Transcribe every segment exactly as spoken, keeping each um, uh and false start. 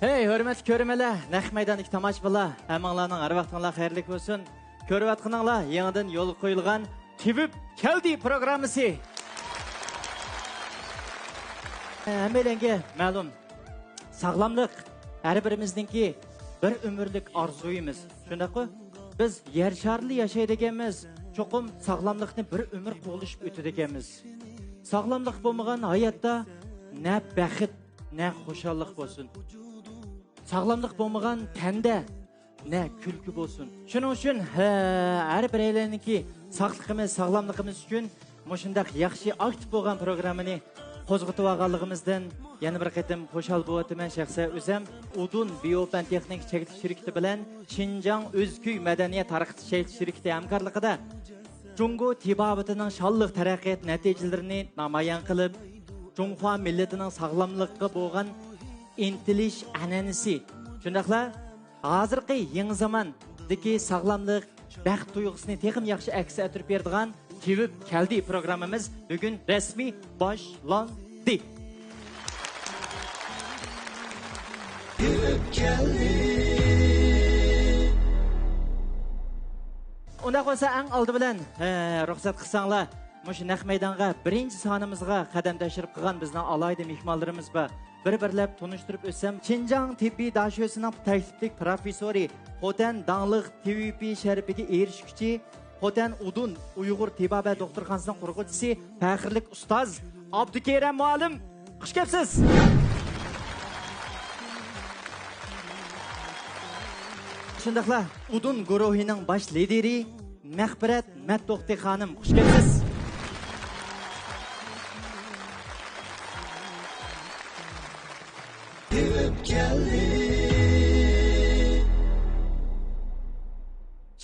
ھەي، ھۆرمەتلىك كۆرۈرمەنلەر، نەق مەيداندىكى تاماشىبىنلار، ھەممىڭلارنىڭ ھەر ۋاقتىڭلار خەيرلىك بولسۇن. كۆرۈۋاتقىنىڭلار يېڭىدىن يولغا قويۇلغان تېۋىپ كەلدى پروگراممىسى. ھەممەيلەنگە مەلۇم، ساغلاملىق ھەر بىرىمىزنىڭكى بىر ئۆمۈرلۈك ئارزۇيىمىز. شۇنداققۇ؟ بىز يەر شارىدا ياشايدىكەنمىز، چوقۇم ساغلاملىقنى بىر ئۆمۈر قوغلىشىپ ئۆتىدىكەنمىز. ساغلاملىق بولمىغان ھاياتتا نە بەخت، نە خۇشاللىق بولسۇن. ساغلاملىق بولمىغان تەندە نە كۈلكە بولسۇن. شۇنىڭ ئۈچۈن، ھە، ھەر بىرەيلەننىڭكى ساقلىقىمىز، ساغلاملىقىمىز ئۈچۈن مۇشۇنداق ياخشى، ئاكتىپ بولغان پروگراممىنى قوزغىتىۋالغانلىقىمىزدىن يەنە بىر قېتىم خۇشال بولۇۋاتىمەن شەخسەن ئۆزەم. ئۇدۇن بىيو پەن تېخنىكا چەكلىك شىركىتى بىلەن شىنجاڭ ئۆزكۈي مەدەنىيەت تارقىتىش چەكلىك شىركىتى ھەمكارلىقىدا جۇڭگو تېبابىتىنىڭ شانلىق تەرەققىيات نەتىجىلىرىنى نامايان قىلىپ، جۇڭخۇا مىللىتىنىڭ ساغلاملىققا بولغان ئىنتىلىش ئەنئەنىسى، شۇنداقلا ھازىرقى يېڭى زاماندىكى ساغلاملىق، بەخت تۇيغۇسىنى تېخىمۇ ياخشى ئەكس ئەتتۈرۈپ بېرىدىغان تېۋىپ كەلدى پروگراممىمىز بۈگۈن رەسمىي باشلاندى. ئۇنداق بولسا، ئەڭ ئالدى بىلەن، ھە، رۇخسەت قىلساڭلار، مۇشۇ نەق مەيدانغا بىرىنچى سانىمىزغا قەدەم تەشرىپ قىلغان بىزنىڭ ئالاھىدە مېھمانلىرىمىز بار. بىر-بىرلەپ تونۇشتۇرۇپ ئۆتسەم، شىنجاڭ تېببىي داشۆسىنىڭ تەكلىپلىك پىروفېسسورى، خوتەن داڭلىق تېۋىپى شەرىپىگە ئېرىشكۈچى، خوتەن ئۇدۇن ئۇيغۇر تېبابەت دوختۇرخانىسىنىڭ قۇرغۇچىسى، پەخىرلىك ئۇستاز ئابدۇكېرەم مۇئەللىم، خۇش كەپسىز! شۇنداقلا ئۇدۇن گۇرۇھىنىڭ باش لىدىرى مەغپىرەت مەتتوختى خانىم، خۇش كەپسىز!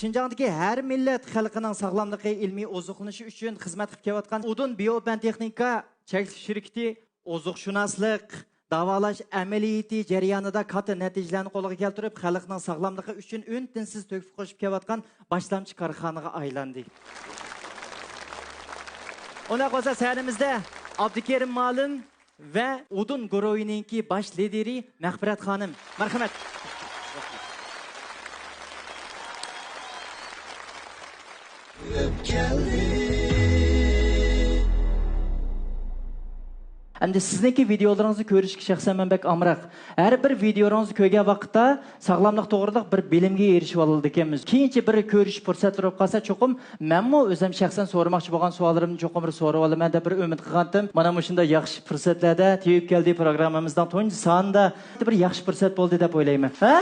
شىنجاڭدىكى ھەر مىللەت خەلقىنىڭ ساغلاملىقى، ئىلمىي ئوزۇقلىنىشى ئۈچۈن خىزمەت قىلىپ كېلىۋاتقان ئۇدۇن بىيو پەن تېخنىكا چەكلىك شىركىتى ئوزۇقشۇناسلىق، داۋالاش ئەمەلىيىتى جەريانىدا كاتتا نەتىجىلەرنى قولغا كەلتۈرۈپ، خەلقنىڭ ساغلاملىقى ئۈچۈن ئۈن-تىنسىز تۆھپە قوشۇپ كېلىۋاتقان باشلامچى كارخانىغا ئايلاندى. ئۇنداق بولسا، سەھنىمىزدە ئابدۇكېرىم مۇئەللىم ۋە ئۇدۇن گۇرۇھىنىڭكى باش لىدىرى مەغپىرەت خانىم. مەرھەمەت. ئەمدى سىزنىڭكى ۋىدېئولىرىڭىزنى كۆرۈشكە شەخسەن مەن بەك ئامراق. ھەر بىر ۋىدېئولىرىڭىزنى كۆرگەن ۋاقىتتا ساغلاملىق توغرىلىق بىر بىلىمگە ئېرىشىۋالىدىكەنمىز. كېيىنچە بىر كۆرۈشۈش پۇرسەتلىرى بولۇپ قالسا، چوقۇم مەنمۇ ئۆزۈم شەخسەن سورىماقچى بولغان سوئاللىرىمنى چوقۇم بىر سورىۋالىمەن دەپ بىر ئۈمىد قىلغانتىم. مانا مۇشۇنداق ياخشى پۇرسەتلەردە تېۋىپ كەلدى پروگراممىمىزنىڭ تۇنجى سانىدا بىر ياخشى پۇرسەت بولدى دەپ ئويلايمەن. ھە؟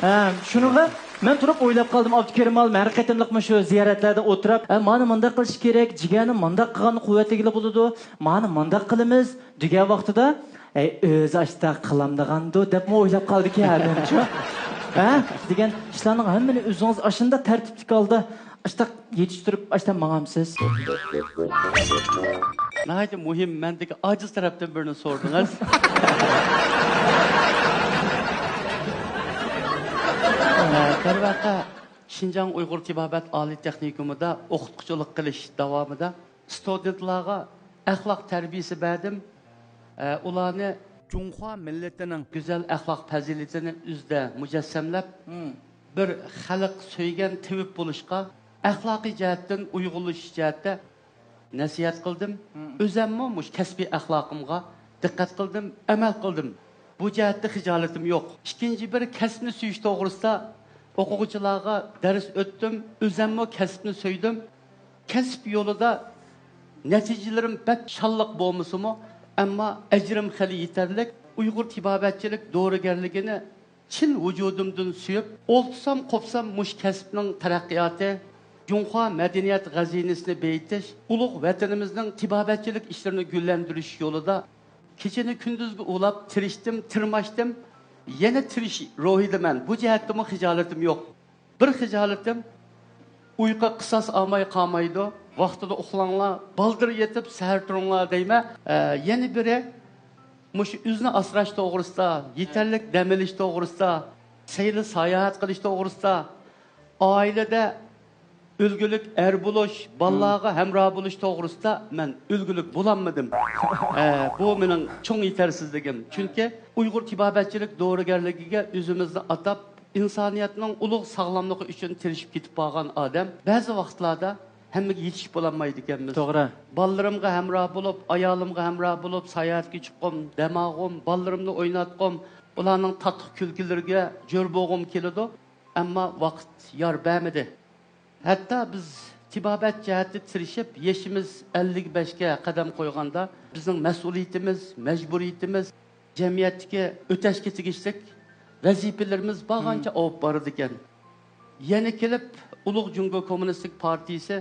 ھە، شۇنىڭغا مەن تۇرۇپ ئويلاپ قالدىم، ئابدۇكېرىم مۇئەللىم ھەر قېتىملىق مۇشۇ زىيارەتلەردە ئولتۇرۇپ، ھە، مانا مۇنداق قىلىش كېرەك، جىگەرنى مۇنداق قىلغاندا قۇۋۋەتلىگىلى بولىدۇ، مانا مۇنداق قىلىمىز دېگەن ۋاقتىدا، ئەي، ئۆزى ئاشتا قىلامدىغاندۇ دەپمۇ ئويلاپ قالدىكەن ھەممىنى. ھە؟ دېگەن ئىشلارنىڭ ھەممىنى ئۆزىڭىز ئاشۇنداق تەرتىپلىك ھالدا ئاشتا يېتىشتۈرۈپ، ئاشتا ماڭامسىز؟ ناھايىتى مۇھىم، مەندىكى ئاجىز تەرەپتىن بىرنى سورىدىڭىز. ئە، دەرۋەقە، شىنجاڭ ئۇيغۇر تېبابەت ئالىي تېخنىكومىدا ئوقۇتقۇچىلىق قىلىش داۋامىدا ستۇدېنتلارغا ئەخلاق تەربىيىسى بەردىم. ئە، ئۇلارنى جۇڭخۇا مىللىتىنىڭ گۈزەل ئەخلاق پەزىلىتىنى ئۆزىدە مۇجەسسەملەپ، مم، بىر خەلق سۆيگەن تېۋىپ بولۇشقا، ئەخلاقىي جەھەتتىن ئۇيغۇنلىشىش جەھەتتە نەسىھەت قىلدىم. مم. ئۆزەممۇ مۇشۇ كەسپىي ئەخلاقىمغا دىققەت قىلدىم، ئەمەل قىلدىم. بۇ جەھەتتە خىجالىتىم يوق. ئىككىنچى بىر كەسىپنى سۆيۈش توغرىسىدا ئوقۇغۇچىلارغا دەرس ئۆتتۈم، ئۆزەممۇ كەسىپنى سۆيدۈم. كەسىپ يولىدا نەتىجىلىرىم بەك شانلىق بولمىسىمۇ، ئەمما ئەجرىم خېلى يېتەرلىك. ئۇيغۇر تېبابەتچىلىك دورىگەرلىكىنى چىن ۋۇجۇدۇمدىن سۆيۈپ، ئولتۇرسام، قوپسام مۇشۇ كەسىپنىڭ تەرەققىياتى، جۇڭخۇا مەدەنىيەت غەزىنىسىنى بېيىتىش، ئۇلۇغ ۋەتىنىمىزنىڭ تېبابەتچىلىك ئىشلىرىنى گۈللەندۈرۈش يولىدا كېچىنى كۈندۈزگە ئۇلاپ تىرىشتىم، تىرماشتىم. يەنە تىرىش روھىدىمەن. بۇ جەھەتتىمۇ خىجالىتىم يوق. بىر خىجالىتىم، ئۇيقۇ قىساس ئالماي قالمايدۇ. ۋاقتىدا ئۇخلاڭلار، بالدۇر يېتىپ، سەھەر تۇرۇڭلار دەيمەن. ئە، يەنە بىرى، مۇشۇ ئۆزىنى ئاسراش توغرىسىدا، يېتەرلىك دەم ئېلىش توغرىسىدا، سەيلە ساياھەت قىلىش توغرىسىدا، ئائىلىدە ئۈلگىلىك ئەر بولۇش، بالىلارغا ھەمراھ بولۇش توغرىسىدا مەن ئۈلگىلىك بولالمىدىم. ئە، بۇ مېنىڭ چوڭ يېتەرسىزلىكىم. چۈنكى ئۇيغۇر تېبابەتچىلىك دورىگەرلىكىگە ئۆزىمىزنى ئاتاپ، ئىنسانىيەتنىڭ ئۇلۇغ ساغلاملىقى ئۈچۈن تىرىشىپ كېتىپ بارغان ئادەم بەزى ۋاقىتلاردا ھەممىگە يېتىشىپ بولالمايدىكەنمىز. توغرا. بالىلىرىمغا ھەمراھ بولۇپ، ئايالىمغا ھەمراھ بولۇپ، ساياھەتكە چىققۇم، دەم ئالغۇم، بالىلىرىمنى ئويناتقۇم، ئۇلارنىڭ تاتلىق كۈلكىلىرىگە جۆر بولغۇم كېلىدۇ. ئەمما ۋاقىت يار بەرمىدى. ھەتتا بىز تېبابەت جەھەتتە تىرىشىپ، يېشىمىز ئەللىك بەشكە قەدەم قويغاندا، بىزنىڭ مەسئۇلىيىتىمىز، مەجبۇرىيىتىمىز، جەمئىيەتتىكى ئۆتەشكە تېگىشلىك ۋەزىپىلىرىمىز بارغانچە ئاۋۇپ بارىدىكەن. يەنە كېلىپ، ئۇلۇغ جۇڭگو كوممۇنىستىك پارتىيىسى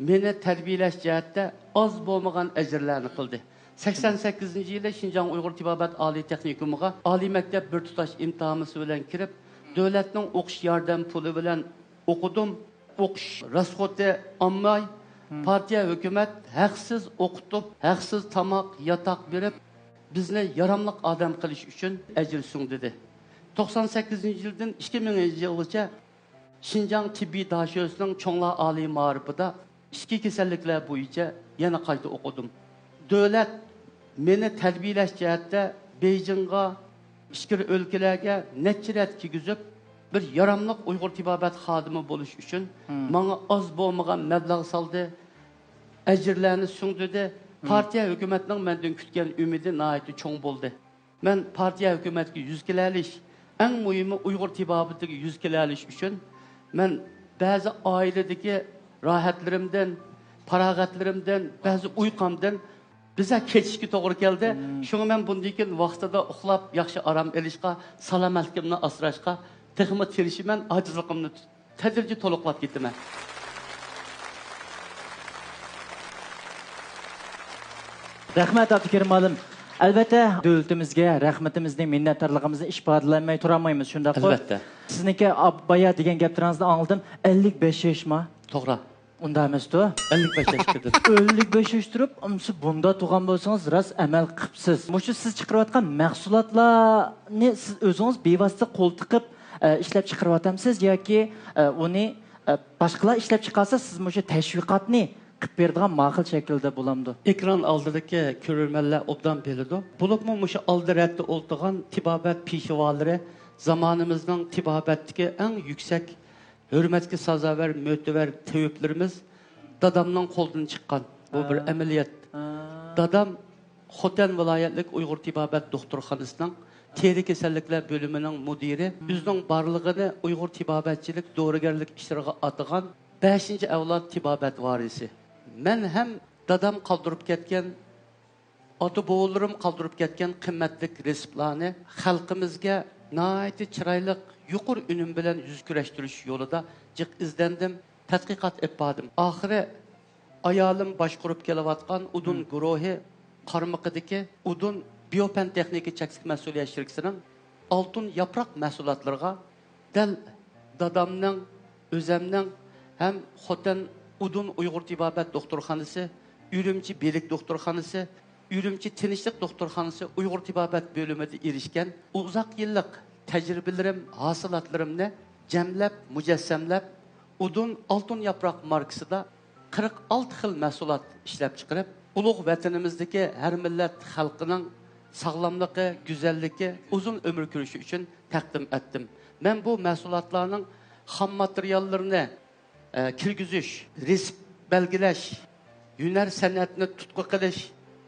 مېنى تەربىيەلەش جەھەتتە ئاز بولمىغان ئەجىرلەرنى قىلدى. سەكسەن سەككىزىنچى يىلى شىنجاڭ ئۇيغۇر تېبابەت ئالىي تېخنىكومىغا ئالىي مەكتەپ بىر تۇتاش ئىمتىھانىسى بىلەن كىرىپ، دۆلەتنىڭ ئوقۇش ياردەم پۇلى بىلەن ئوقۇدۇم. ئوقۇش راسخوتى ئالماي، پارتىيە، ھۆكۈمەت ھەقسىز ئوقۇتۇپ، ھەقسىز تاماق، ياتاق بېرىپ، بىزنى ياراملىق ئادەم قىلىش ئۈچۈن ئەجىر سۇندى. توقسان سەككىزىنچى يىلدىن ئىككى مىڭىنچى يىلغىچە شىنجاڭ تېببىي داشۆسىنىڭ چوڭلار ئالىي مائارىپىدا ئىچكى كېسەللىكلەر بويىچە يەنە قايتا ئوقۇدۇم. دۆلەت مېنى تەربىيەلەش جەھەتتە بېيجىڭغا، ئىچكىرى ئۆلكىلەرگە نەچچە رەت كىرگۈزۈپ، بىر ياراملىق ئۇيغۇر تېبابەت خادىمى بولۇش ئۈچۈن ماڭا ئاز بولمىغان مەبلەغ سالدى، ئەجىرلەرنى سۇندۇردى. پارتىيە، ھۆكۈمەتنىڭ مەندىن كۈتكەن ئۈمىدى ناھايىتى چوڭ بولدى. مەن پارتىيە، ھۆكۈمەتكە يۈز كېلەلىش، ئەڭ مۇھىمى ئۇيغۇر تېبابىتىگە يۈز كېلەلىش ئۈچۈن مەن بەزى ئائىلىدىكى راھەتلىرىمدىن، پاراغەتلىرىمدىن، بەزى ئۇيقامدىن بىزە كېچىشكە توغرا كەلدى. شۇڭا مەن بۇندىن كېيىن ۋاقتىدا ئۇخلاپ، ياخشى ئارام ئېلىشقا، سالامەتلىكىمنى ئاسراشقا تېخىمۇ تىرىشىمەن، ئاجىزلىقىمنى تەدرىجىي تولۇقلاپ كېتىمەن. رەھمەت، ئابدۇكېرىم مۇئەللىم. ئەلۋەتتە، دۆلىتىمىزگە رەھمىتىمىزنى، مىننەتدارلىقىمىزنى ئىپادىلەيمەي تۇرالمايمىز، شۇنداققۇ؟ ئەلۋەتتە. سىزنىڭكى ئاب-، بايا دېگەن گەپلىرىڭىزدىن ئاڭلىدىم، ئەللىك بەش ياش ما؟ توغرا. ئۇنداق ئەمەستۇ؟ ئەللىك بەش ياشقا كىردىم. ئەللىك بەش ياش تۇرۇپ، ئەمسە بۇنداق تۇرغان بولسىڭىز، راست ئەمەل قىپسىز. مۇشۇ سىز چىقىرىۋاتقان مەھسۇلاتلارنى سىز ئۆزىڭىز بىۋاسىتە قول تىقىپ، ئە، ئىشلەپ چىقىرىۋاتامسىز ياكى، ئە، ئۇنى، ئە، باشقىلار ئىشلەپ چىقارسا، سىز مۇشۇ تەشۋىقاتنى قىلىپ بېرىدىغان ماقۇل شەكىلدە بولامدۇ؟ ئېكران ئالدىدىكى كۆرۈرمەنلەر ئوبدان بىلىدۇ. بولۇپمۇ مۇشۇ ئالدى رەتتە ئولتۇرغان تېبابەت پېشۋالىرى زامانىمىزنىڭ تېبابەتتىكى ئەڭ يۈكسەك ھۆرمەتكە سازاۋەر، مۆتىۋەر تېۋىپلىرىمىز دادامنىڭ قولىدىن چىققان. بۇ بىر ئەمەلىيەت. دادام خوتەن ۋىلايەتلىك ئۇيغۇر تېبابەت دوختۇرخانىسىنىڭ تېرە كېسەللىكلەر بۆلۈمىنىڭ مۇدىرى، ئۆزىنىڭ بارلىقىنى ئۇيغۇر تېبابەتچىلىك دورىگەرلىك ئىشلىرىغا ئاتىغان بەشىنچى ئەۋلاد تېبابەت ۋارىسى. مەن ھەم دادام قالدۇرۇپ كەتكەن، ئاتا-بوۋىلىرىم قالدۇرۇپ كەتكەن قىممەتلىك رېتسېپلارنى خەلقىمىزگە ناھايىتى چىرايلىق، يۇقىرى ئۈنۈم بىلەن يۈز كۆرۈشتۈرۈش يولىدا جىق ئىزدەندىم، تەتقىقات ئېلىپ باردىم. ئاخىرى ئايالىم باشقۇرۇپ كېلىۋاتقان ئۇدۇن گۇرۇھى قارمىقىدىكى ئۇدۇن بىيوپەن تېخنىكا چەكلىك مەسئۇلىيەت شىركىتىنىڭ ئالتۇن ياپراق مەھسۇلاتلىرىغا دەل دادامنىڭ، ئۆزەمنىڭ ھەم خوتەن ئۇدۇن ئۇيغۇر تېبابەت دوختۇرخانىسى، ئۈرۈمچى بېلىك دوختۇرخانىسى، ئۈرۈمچى تىنچلىق دوختۇرخانىسى ئۇيغۇر تېبابەت بۆلۈمىدە ئېرىشكەن ئۇزاق يىللىق تەجرىبىلىرىم، ھاسىلاتلىرىمنى جەملەپ، مۇجەسسەملەپ، ئۇدۇن ئالتۇن ياپراق ماركىسىدا قىرىق ئالتە خىل مەھسۇلات ئىشلەپچىقىرىپ، ئۇلۇغ ۋەتىنىمىزدىكى ھەر مىللەت خەلقىنىڭ ساغلاملىقى، گۈزەللىكى، ئۇزۇن ئۆمۈر كۆرۈشى ئۈچۈن تەقدىم ئەتتىم. مەن بۇ مەھسۇلاتلارنىڭ خام ماتېرىياللىرىنى، ئە، كىرگۈزۈش، رېتسېپ بەلگىلەش، ھۈنەر سەنئەتنى تۇتقا قىلىش،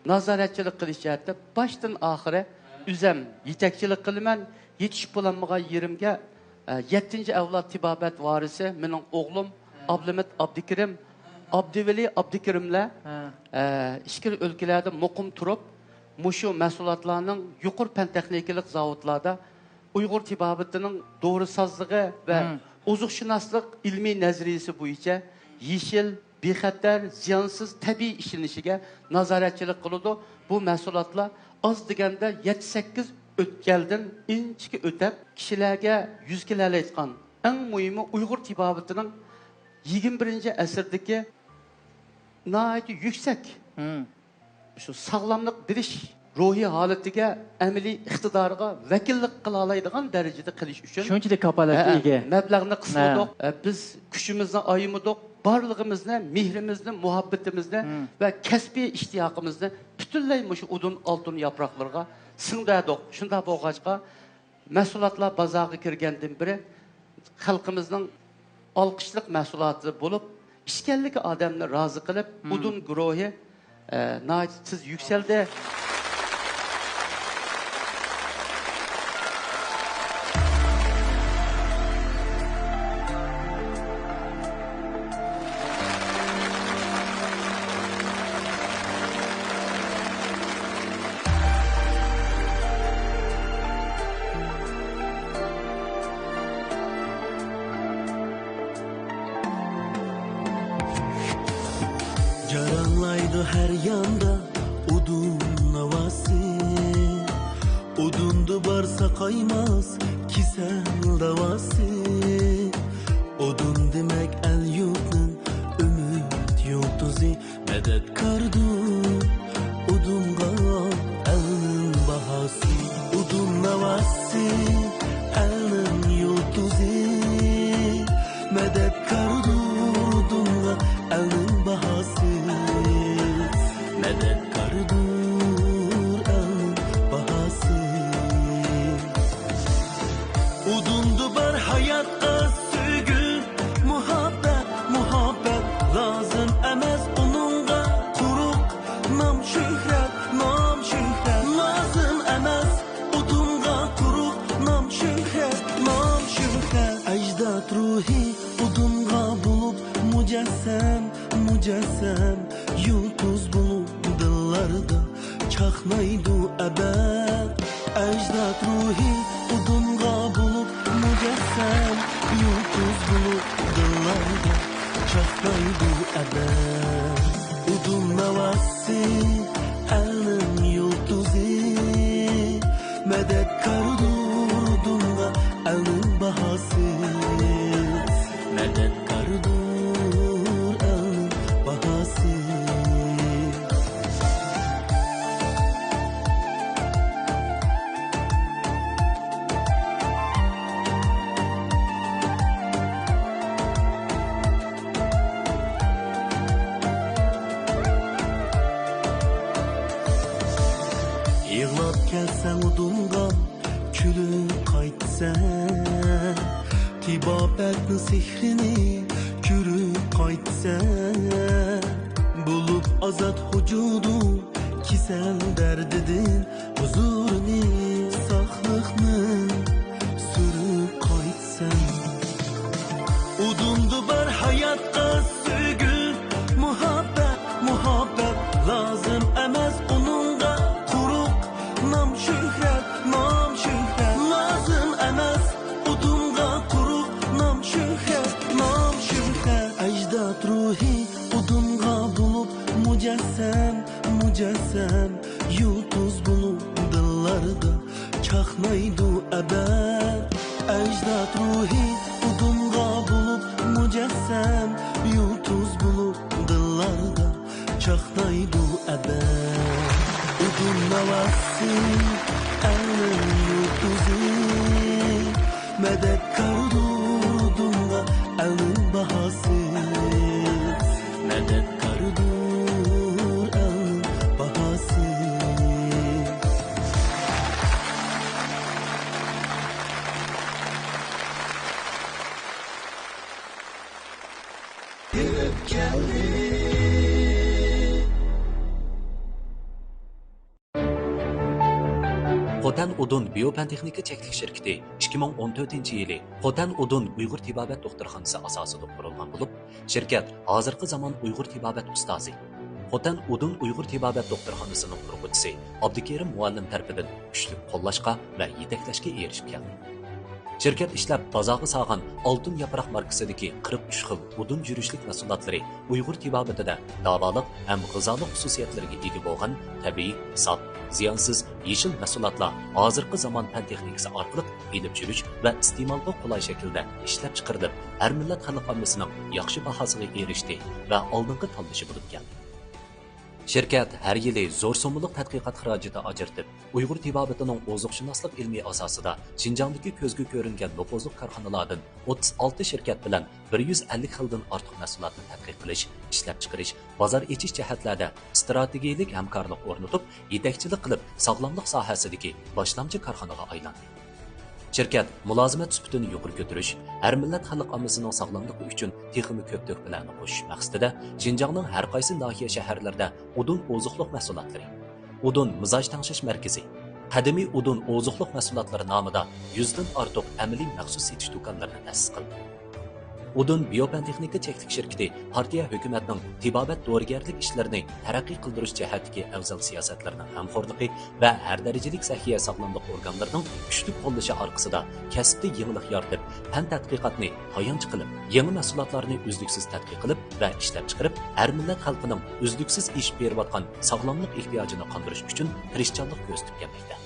نازارەتچىلىك قىلىش جەھەتتە باشتىن ئاخىرى ئۆزەم يېتەكچىلىك قىلىمەن، يېتىشىپ بولالمىغان يېرىمگە، ئە، يەتتىنچى ئەۋلاد تېبابەت ۋارىسى مېنىڭ ئوغلۇم ئابلىمىت ئابدۇكېرىم، ئابدۇۋەلى ئابدۇكېرىملەر، ھە. ئە، ئىچكىرى ئۆلكىلەردە مۇقىم تۇرۇپ، مۇشۇ مەھسۇلاتلارنىڭ يۇقىرى پەن تېخنىكىلىق زاۋۇتلاردا ئۇيغۇر تېبابىتىنىڭ دورىسازلىقى ۋە ئوزۇقشۇناسلىق ئىلمىي نەزەرىيىسى بويىچە يېشىل، بىخەتەر، زىيانسىز تەبىئىي ئىشلىنىشىگە نازارەتچىلىك قىلىدۇ. بۇ مەھسۇلاتلار ئاز دېگەندە يەتتە سەككىز ئۆتكەلدىن ئىنچىكە ئۆتەپ، كىشىلەرگە يۈز كېلەلەيدىغان، ئەڭ مۇھىمى ئۇيغۇر تېبابىتىنىڭ يىگىرمە بىرىنچى ئەسىردىكى ناھايىتى يۈكسەك شۇ ساغلاملىق بېرىش روھىي ھالىتىگە، ئەمەلىي ئىقتىدارىغا ۋەكىللىك قىلالايدىغان دەرىجىدە قىلىش ئۈچۈن شۇنچىلىك كاپالەتكە ھە، ئىگە. مەبلەغنى ھە. قىسمىدۇق. ھە، بىز كۈچىمىزنى ئايىمىدۇق، بارلىقىمىزنى، مېھرىمىزنى، مۇھەببىتىمىزنى ۋە كەسپىي ئىشتىياقىمىزنى پۈتۈنلەي مۇشۇ ئۇدۇن ئالتۇن ياپراقلىرىغا سىڭدۈردۇق. شۇنداق بولغاچقا، مەھسۇلاتلار بازارغا كىرگەندىن بېرى خەلقىمىزنىڭ ئالقىشلىق مەھسۇلاتى بولۇپ، ئىچكەنلىكى ئادەمنى رازى قىلىپ، ئۇدۇن گۇرۇھى، ئە، ناھايىتى تېز يۈكسەلدى. جاراڭلايدۇ ھەر ياندا ئۇدۇن ناۋاسى. ئۇدۇندا بار ساقايماس كېسەل داۋاسى. ئۇدۇن دېمەك ئەل-يۇرتنىڭ ئۈمىد يۇلتۇزى. مەدەتكاردۇر ئۇدۇنغا ئەلنىڭ باھاسى. ئۇدۇن ناۋاسى ئەلنىڭ يۇلتۇزى. مەدەتكاردۇر ئۇدۇنغا ئەلنىڭ باھاسى. مەدەتكاردۇر ئەلنىڭ باھاسى. ئۇدۇندا بار ھاياتقا سۆيگۈ، مۇھەببەت، مۇھەببەت لازىم ئەمەس ئۇنىڭغا. قۇرۇق نام-شۆھرەت، نام-شۆھرەت لازىم ئەمەس ئۇدۇنغا. قۇرۇق نام-شۆھرەت، نام-شۆھرەت. ئەجداد روھى ئۇدۇنغا بولۇپ مۇجەسسەم، مۇجەسسەم، يۇلتۇز بولۇپ دىللاردا چاقنايدۇ ئەبەد. ئەجداد روھى ئۇدۇنغا بولۇپ مۇجەسسەم، يۇلتۇز بولۇپ دىللاردا چاقنايدۇ ئەبەد. ئۇدۇن ناۋاسى ئەلنىڭ يۇلتۇزى. مەدەتكاردۇر ئۇدۇنغا ئەلنىڭ باھاسى. مەدەتكاردۇر ئەلنىڭ باھاسى. يىغلاپ كەلسەڭ ئۇدۇنغا، كۈلۈپ قايتىسەن، تېبابەتنىڭ سېھرىنى كۆرۈپ قايتىسەن. بولۇپ ئازاد ۋۇجۇدۇڭ كېسەل دەردىدىن، ھۇزۇرنى، ساقلىقنى سۈرۈپ قايتىسەن. ئۇدۇندا بار ھاياتقا سۆيگۈ، مۇھەببەت، مۇھەببەت لازىم ئەمەس ئۇنىڭغا. قۇرۇق نام-شۆھرەت، نام-شۆھرەت لازىم ئەمەس ئۇدۇنغا. قۇرۇق نام-شۆھرەت، نام-شۆھرەت. ئەجداد روھى ئۇدۇنغا بولۇپ مۇجەسسەم، مۇجەسسەم، يۇلتۇز بولۇپ دىللاردا چاقنايدۇ ئەبەد. ئەجداد روھى ئۇدۇنغا بولۇپ مۇجەسسەم، يۇلتۇز بولۇپ دىللاردا چاقنايدۇ ئەبەد. ئۇدۇن ناۋاسى ئەلنىڭ يۇلتۇزى. مەدەتكاردۇر ئۇدۇنغا ئەلنىڭ باھاسى. مەدەتكاردۇر ئەلنىڭ باھاسى. كېلىپ كەلدى. خوتەن ئۇدۇن بىيو پەن تېخنىكا چەكلىك شىركىتى ئىككى مىڭ ئون تۆتىنچى يىلى خوتەن ئۇدۇن ئۇيغۇر تېبابەت دوختۇرخانىسى ئاساسىدا قۇرۇلغان بولۇپ، شىركەت ھازىرقى زامان ئۇيغۇر تېبابەت ئۇستازى، خوتەن ئۇدۇن ئۇيغۇر تېبابەت دوختۇرخانىسىنىڭ قۇرغۇچىسى ئابدۇكېرىم مۇئەللىم تەرىپىدىن كۈچلۈك قوللاشقا ۋە يېتەكلەشكە ئېرىشىپ كەلدى. شىركەت ئىشلەپ بازارغا سالغان ئالتۇن ياپراق ماركىسىدىكى قىرىق ئۈچ خىل ئۇدۇن يۈرۈشلۈك مەھسۇلاتلىرى ئۇيغۇر تېبابىتىدە داۋالىق ھەم غىزالىق خۇسۇسىيەتلىرىگە ئىگە بولغان تەبىئىي، ساپ، زىيانسىز، يېشىل مەھسۇلاتلار ھازىرقى زامان پەن تېخنىكىسى ئارقىلىق ئېلىپ يۈرۈش ۋە ئىستېمالغا قولاي شەكىلدە ئىشلەپچىقىرىلىپ، ھەر مىللەت خەلق ئاممىسىنىڭ ياخشى باھاسىغا ئېرىشتى ۋە ئالدىنقى تاللىشى بولۇپ كەلدى. شىركەت ھەر يىلى زور سوممىلىق تەتقىقات خىراجىتى ئاجرىتىپ، ئۇيغۇر تېبابىتىنىڭ ئوزۇقشۇناسلىق ئىلمىي ئاساسىدا شىنجاڭدىكى كۆزگە كۆرۈنگەن نوپۇزلۇق كارخانىلاردىن ئوتتۇز ئالتە شىركەت بىلەن بىر يۈز ئەللىك خىلدىن ئارتۇق مەھسۇلاتنى تەتقىق قىلىش، ئىشلەپچىقىرىش، بازار ئېچىش جەھەتلەردە ئىستراتېگىيەلىك ھەمكارلىق ئورنىتىپ، يېتەكچىلىك قىلىپ، ساغلاملىق ساھەسىدىكى باشلامچى كارخانىغا ئايلاندى. شىركەت مۇلازىمەت سۈپىتىنى يۇقىرى كۆتۈرۈش، ھەر مىللەت خەلق ئاممىسىنىڭ ساغلاملىقى ئۈچۈن تېخىمۇ كۆپ تۆھپىلەرنى قوشۇش مەقسىتىدە، شىنجاڭنىڭ ھەر قايسى ناھىيە، شەھەرلىرىدە ئۇدۇن ئوزۇقلۇق مەھسۇلاتلىرى، ئۇدۇن مىزاج تەڭشەش مەركىزى، قەدىمىي ئۇدۇن ئوزۇقلۇق مەھسۇلاتلىرى نامىدا يۈزدىن ئارتۇق ئەمەلىي مەخسۇس سېتىش دۇكانلىرىنى تەسىس قىلدى. ئۇدۇن بىيوپەن تېخنىكا چەكلىك شىركىتى پارتىيە ھۆكۈمەتنىڭ تېبابەت دورىگەرلىك ئىشلىرىنى تەرەققىي قىلدۇرۇش جەھەتتىكى ئەۋزەل سىياسەتلىرىنىڭ غەمخورلۇقى ۋە ھەر دەرىجىلىك سەھىيە ساغلاملىق ئورگانلىرىنىڭ كۈچلۈك قوللىشى ئارقىسىدا كەسىپتە يېڭىلىق يارىتىپ، پەن تەتقىقاتنى تايانچ قىلىپ، يېڭى مەھسۇلاتلارنى ئۈزلۈكسىز تەتقىق قىلىپ ۋە ئىشلەپچىقىرىپ، ھەر مىللەت خەلقىنىڭ ئۈزلۈكسىز ئېشىپ بېرىۋاتقان ساغلاملىق ئېھتىياجىنى قاندۇرۇش ئۈچۈن تىرىشچانلىق كۆرسىتىپ كەلمەكتە.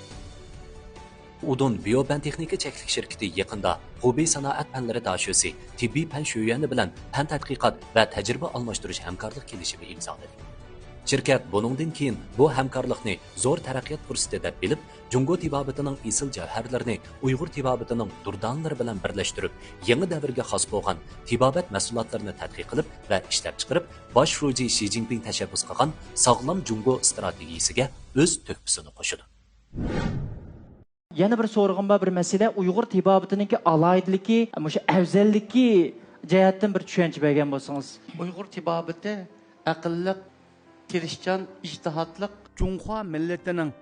ئۇدۇن بىيو پەن تېخنىكا چەكلىك شىركىتى يېقىندا خۇبېي سانائەت پەنلىرى داشۆسى تېببىي پەن شۆيۈەنى بىلەن پەن تەتقىقات ۋە تەجرىبە ئالماشتۇرۇش ھەمكارلىق كېلىشىمى ئىمزالىدى. شىركەت بۇنىڭدىن كېيىن بۇ ھەمكارلىقنى زور تەرەققىيات پۇرسىتى دەپ بىلىپ، جۇڭگو تېبابىتىنىڭ ئېسىل جەۋھەرلىرىنى ئۇيغۇر تېبابىتىنىڭ دۇردانىلىرى بىلەن بىرلەشتۈرۈپ، يېڭى دەۋرگە خاس بولغان تېبابەت مەھسۇلاتلىرىنى تەتقىق قىلىپ ۋە ئىشلەپچىقىرىپ، باش شۇجى شى جىنپىڭ تەشەببۇس قىلغان ساغلام جۇڭگو ئىستراتېگىيىسىگە ئۆز تۆھپىسىنى قوشىدۇ. يەنە بىر سورىغۇم بار، بىر مەسىلە. ئۇيغۇر تېبابىتىنىڭكى ئالاھىدىلىكى، مۇشۇ ئەۋزەللىكى جەھەتتىن بىر چۈشەنچە بەرگەن بولسىڭىز. ئۇيغۇر تېبابىتى ئەقىللىق، تىرىشچان، ئىجتىھاتلىق، جۇڭخۇا مىللىتىنىڭ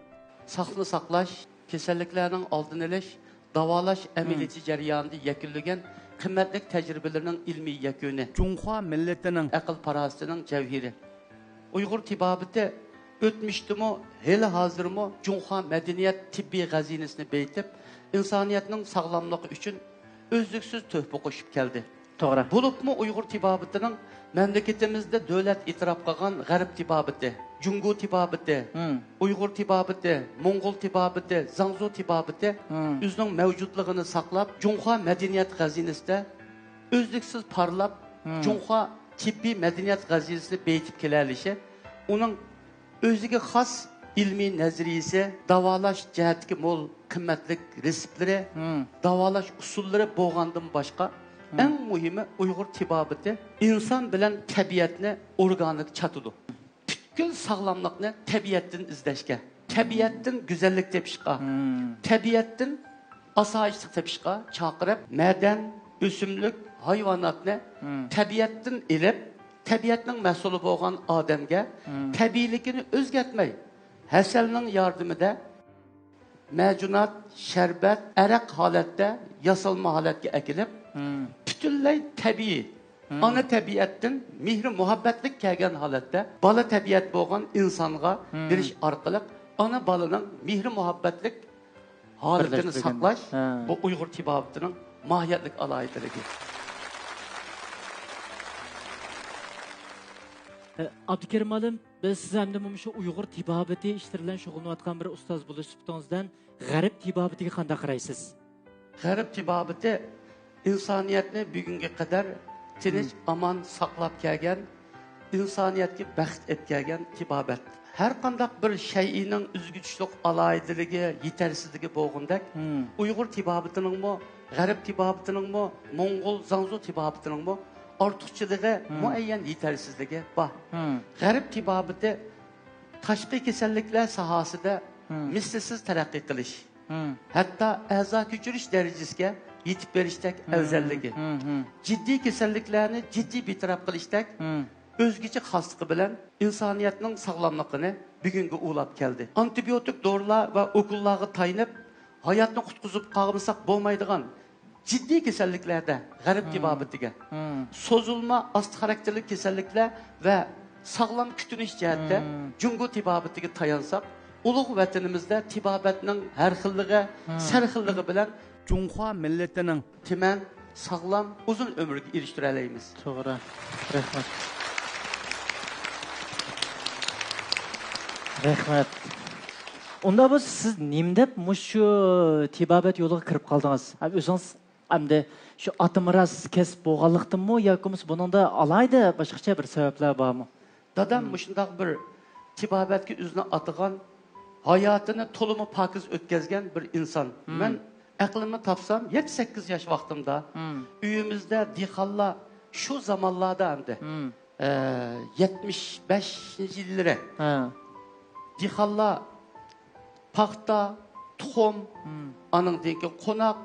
ساقنى ساقلاش، كېسەللىكلەرنىڭ ئالدىنى ئېلىش، داۋالاش ئەمەلىيىتى جەريانىدا يەكۈنلىگەن قىممەتلىك تەجرىبىلىرىنىڭ ئىلمىي يەكۈنى، جۇڭخۇا مىللىتىنىڭ ئەقىل-پاراسىتىنىڭ جەۋھىرى. ئۇيغۇر تېبابىتى ئۆتمۈشتىمۇ، ھېلى ھازىرمۇ جۇڭخۇا مەدەنىيەت تېببىي خەزىنىسىنى بېيىتىپ، ئىنسانىيەتنىڭ ساغلاملىقى ئۈچۈن ئۈزلۈكسىز تۆھپە قوشۇپ كەلدى. توغرا. بولۇپمۇ ئۇيغۇر تېبابىتىنىڭ مەملىكىتىمىزدە دۆلەت ئېتىراپ قىلغان غەرب تېبابىتى، جۇڭگو تېبابىتى، مم. ئۇيغۇر تېبابىتى، موڭغۇل تېبابىتى، زاڭزۇ تېبابىتى مم. ئۆزىنىڭ مەۋجۇتلۇقىنى ساقلاپ، جۇڭخۇا مەدەنىيەت خەزىنىسىدە ئۈزلۈكسىز پارلاپ، مم. جۇڭخۇا تېببىي مەدەنىيەت خەزىنىسىنى بېيىتىپ كېلەلىشى ئۇنىڭ ئۆزىگە خاس ئىلمىي نەزەرىيىسى، داۋالاش جەھەتتىكى مول قىممەتلىك رېتسېپلىرى، مم. داۋالاش ئۇسۇللىرى بولغاندىن باشقا، مم. ئەڭ مۇھىمى ئۇيغۇر تېبابىتى ئىنسان بىلەن تەبىئەتنى ئورگانىك چاتىدۇ. پۈتكۈل ساغلاملىقنى تەبىئەتتىن ئىزدەشكە، تەبىئەتتىن گۈزەللىك تېپىشقا، مم. تەبىئەتتىن ئاسايىشلىق تېپىشقا چاقىرىپ، مەدەن، ئۆسۈملۈك، ھايۋاناتنى مم. تەبىئەتتىن ئېلىپ، تەبىئەتنىڭ مەسئۇلى بولغان ئادەمگە مم. تەبىئىيلىكىنى ئۆزگەرتمەي، ھەسەلنىڭ ياردىمىدە مەجۇنات، شەربەت، ئەرەق ھالەتتە ياسالما ھالەتكە ئەكېلىپ، مم. پۈتۈنلەي تەبىئىي، مم. ئانا تەبىئەتتىن مېھرى-مۇھەببەتلىك كەلگەن ھالەتتە بالا تەبىئەت بولغان ئىنسانغا مم. بېرىش ئارقىلىق ئانا-بالىنىڭ مېھرى-مۇھەببەتلىك ھالىتىنى بىرلەشتۈرگەن. ساقلاش، ھە. بۇ ئۇيغۇر تېبابىتىنىڭ ماھىيەتلىك ئالاھىدىلىكى. ئابدۇكېرىم مۇئەللىم، بىز سىز ئەمدى مۇشۇ ئۇيغۇر تېبابىتى ئىشلىرى بىلەن شۇغۇللىنىۋاتقان بىر ئۇستاز بولۇش سۈپىتىڭىزدىن غەرب تېبابىتىگە قانداق قارايسىز؟ غەرب تېبابىتى ئىنسانىيەتنى بۈگۈنگە قەدەر تىنچ، مم. ئامان ساقلاپ كەلگەن، ئىنسانىيەتكە بەخت ئېلىپ كەلگەن تېبابەت. ھەر قانداق بىر شەيئىنىڭ ئۆزگىچىلىك ئالاھىدىلىكى، يېتەرسىزلىكى بولغىنىدەك، مم. ئۇيغۇر تېبابىتىنىڭمۇ، غەرب تېبابىتىنىڭمۇ، موڭغۇل، زاڭزۇ تېبابىتىنىڭمۇ ئارتۇقچىلىقى، مم. مۇئەييەن يېتەرسىزلىكى بار. مم. غەرب تېبابىتى تاشقى كېسەللىكلەر ساھەسىدە مم. مىسلىسىز تەرەققىي قىلىش، مم. ھەتتا ئەزا كۆچۈرۈش دەرىجىسىگە يېتىپ بېرىشتەك مم. ئەۋزەللىكى، مم. مم. جىددىي كېسەللىكلەرنى جىددىي بىتەرەپ قىلىشتەك مم. ئۆزگىچە خاسلىقى بىلەن ئىنسانىيەتنىڭ ساغلاملىقىنى بۈگۈنگە ئۇلاپ كەلدى. ئانتىبىيوتىك دورىلار ۋە ئوكۇللارغا تايىنىپ، ھاياتنى قۇتقۇزۇپ قالمىساق بولمايدىغان جىددىي كېسەللىكلەردە غەرب مم. تېبابىتىگە، مم. سوزۇلما ئاستا خاراكتېرلىك كېسەللىكلەر ۋە ساغلام كۈتۈنۈش جەھەتتە مم. جۇڭگو تېبابىتىگە تايانساق، ئۇلۇغ ۋەتىنىمىزدە تېبابەتنىڭ ھەر خىللىقى، مم. سەرخىللىقى بىلەن جۇڭخۇا مىللىتىنىڭ تىمەن، ساغلام، ئۇزۇن ئۆمۈرگە ئېرىشتۈرەلەيمىز. توغرا. رەھمەت. رەھمەت. ئۇنداق بولسا، سىز نېمە دەپ مۇشۇ تېبابەت يولىغا كىرىپ قالدىڭىز؟ ھەم ئۆزىڭىز ئەمدى شۇ ئاتا مىراس كەسىپ بولغانلىقتىنمۇ ياكى بولمىسا بۇنىڭدا ئالاھىدە باشقىچە بىر سەۋەبلەر بارمۇ؟ دادام مم. مۇشۇنداق بىر تېبابەتكە ئۆزىنى ئاتىغان، ھاياتىنى تولىمۇ پاكىز ئۆتكۈزگەن بىر ئىنسان. مەن ئەقلىمنى تاپسام، يەتتە سەككىز ياش ۋاقتىمدا ئۆيىمىزدە دېھقانلار شۇ زامانلاردا ئەمدى، ئە، يەتمىش بەشىنچى يىللىرى دېھقانلار پاختا، تۇخۇم، ئانىڭدىن كېيىن قوناق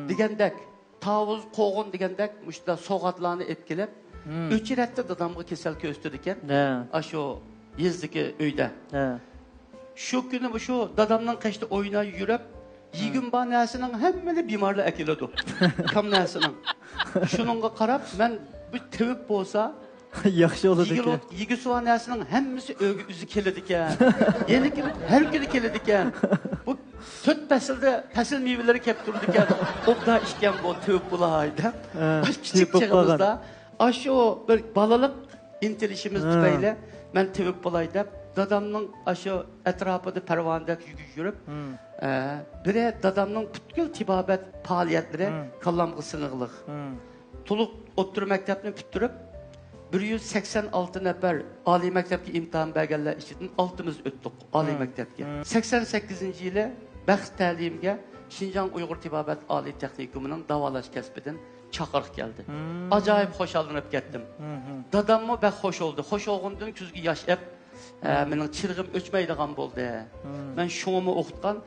دېگەندەك، تاۋۇز، قوغۇن دېگەندەك مۇشۇنداق سوۋغاتلارنى ئېلىپ كېلىپ، ئۆچرەتتە دادامغا كېسەل كۆرسىتىدىكەن. ئاشۇ يېزىدىكى ئۆيدە. شۇ كۈنى مۇشۇ دادامنىڭ قېشىدا ئويناي يۈرۈپ، يېگۈم بار نەرسىنىڭ ھەممىنى بىمارلار ئەكېلىدۇ. كام نەرسىنىڭ. شۇنىڭغا قاراپ، مەن بىر تېۋىپ بولسا، ياخشى بولىدىكەن. يېگىلى-، يېگۈسى بار نەرسىنىڭ ھەممىسى ئۆيگە ئۆزى كېلىدىكەن. يەنە كېلىپ، ھەر كۈنى كېلىدىكەن. بۇ تۆت پەسىلدە پەسىل مېۋىلىرى كەپ تۇرىدىكەن. ئوبدان ئىكەن بۇ، تېۋىپ بولاي دەپ. ھە، بىر كىچىك تېۋىپ بولغان. چېغىمىزدا ئاشۇ بىر بالىلىق ئىنتىلىشىمىز ھە. تۈپەيلى مەن تېۋىپ بولاي دەپ، دادامنىڭ ئاشۇ ئەتراپىدا پەرۋانىدەك يۈگۈرۈپ يۈرۈپ، ئە، بىرى دادامنىڭ پۈتكۈل تېبابەت پائالىيەتلىرى كاللامغا سىڭىغلىق. تولۇق ئوتتۇرا مەكتەپنى پۈتتۈرۈپ، بىر يۈز سەكسەن ئالتە نەپەر ئالىي مەكتەپكە ئىمتىھان بەرگەنلەر ئىچىدىن ئالتىمىز ئۆتتۇق ئالىي مەكتەپكە. سەكسەن سەككىزىنچى يىلى بەخت تەلىيىمگە شىنجاڭ ئۇيغۇر تېبابەت ئالىي تېخنىكومىنىڭ داۋالاش كەسپىدىن چاقىرىق كەلدى. ئاجايىپ خۇشاللىنىپ كەتتىم. داداممۇ بەك خۇش بولدى. خۇش بولغىنىدىن كۆزىگە ياش ئەپ، ئە، مېنىڭ چىرىغىم ئۆچمەيدىغان بولدى. مەن شۇڭىمۇ ئوقۇتقان،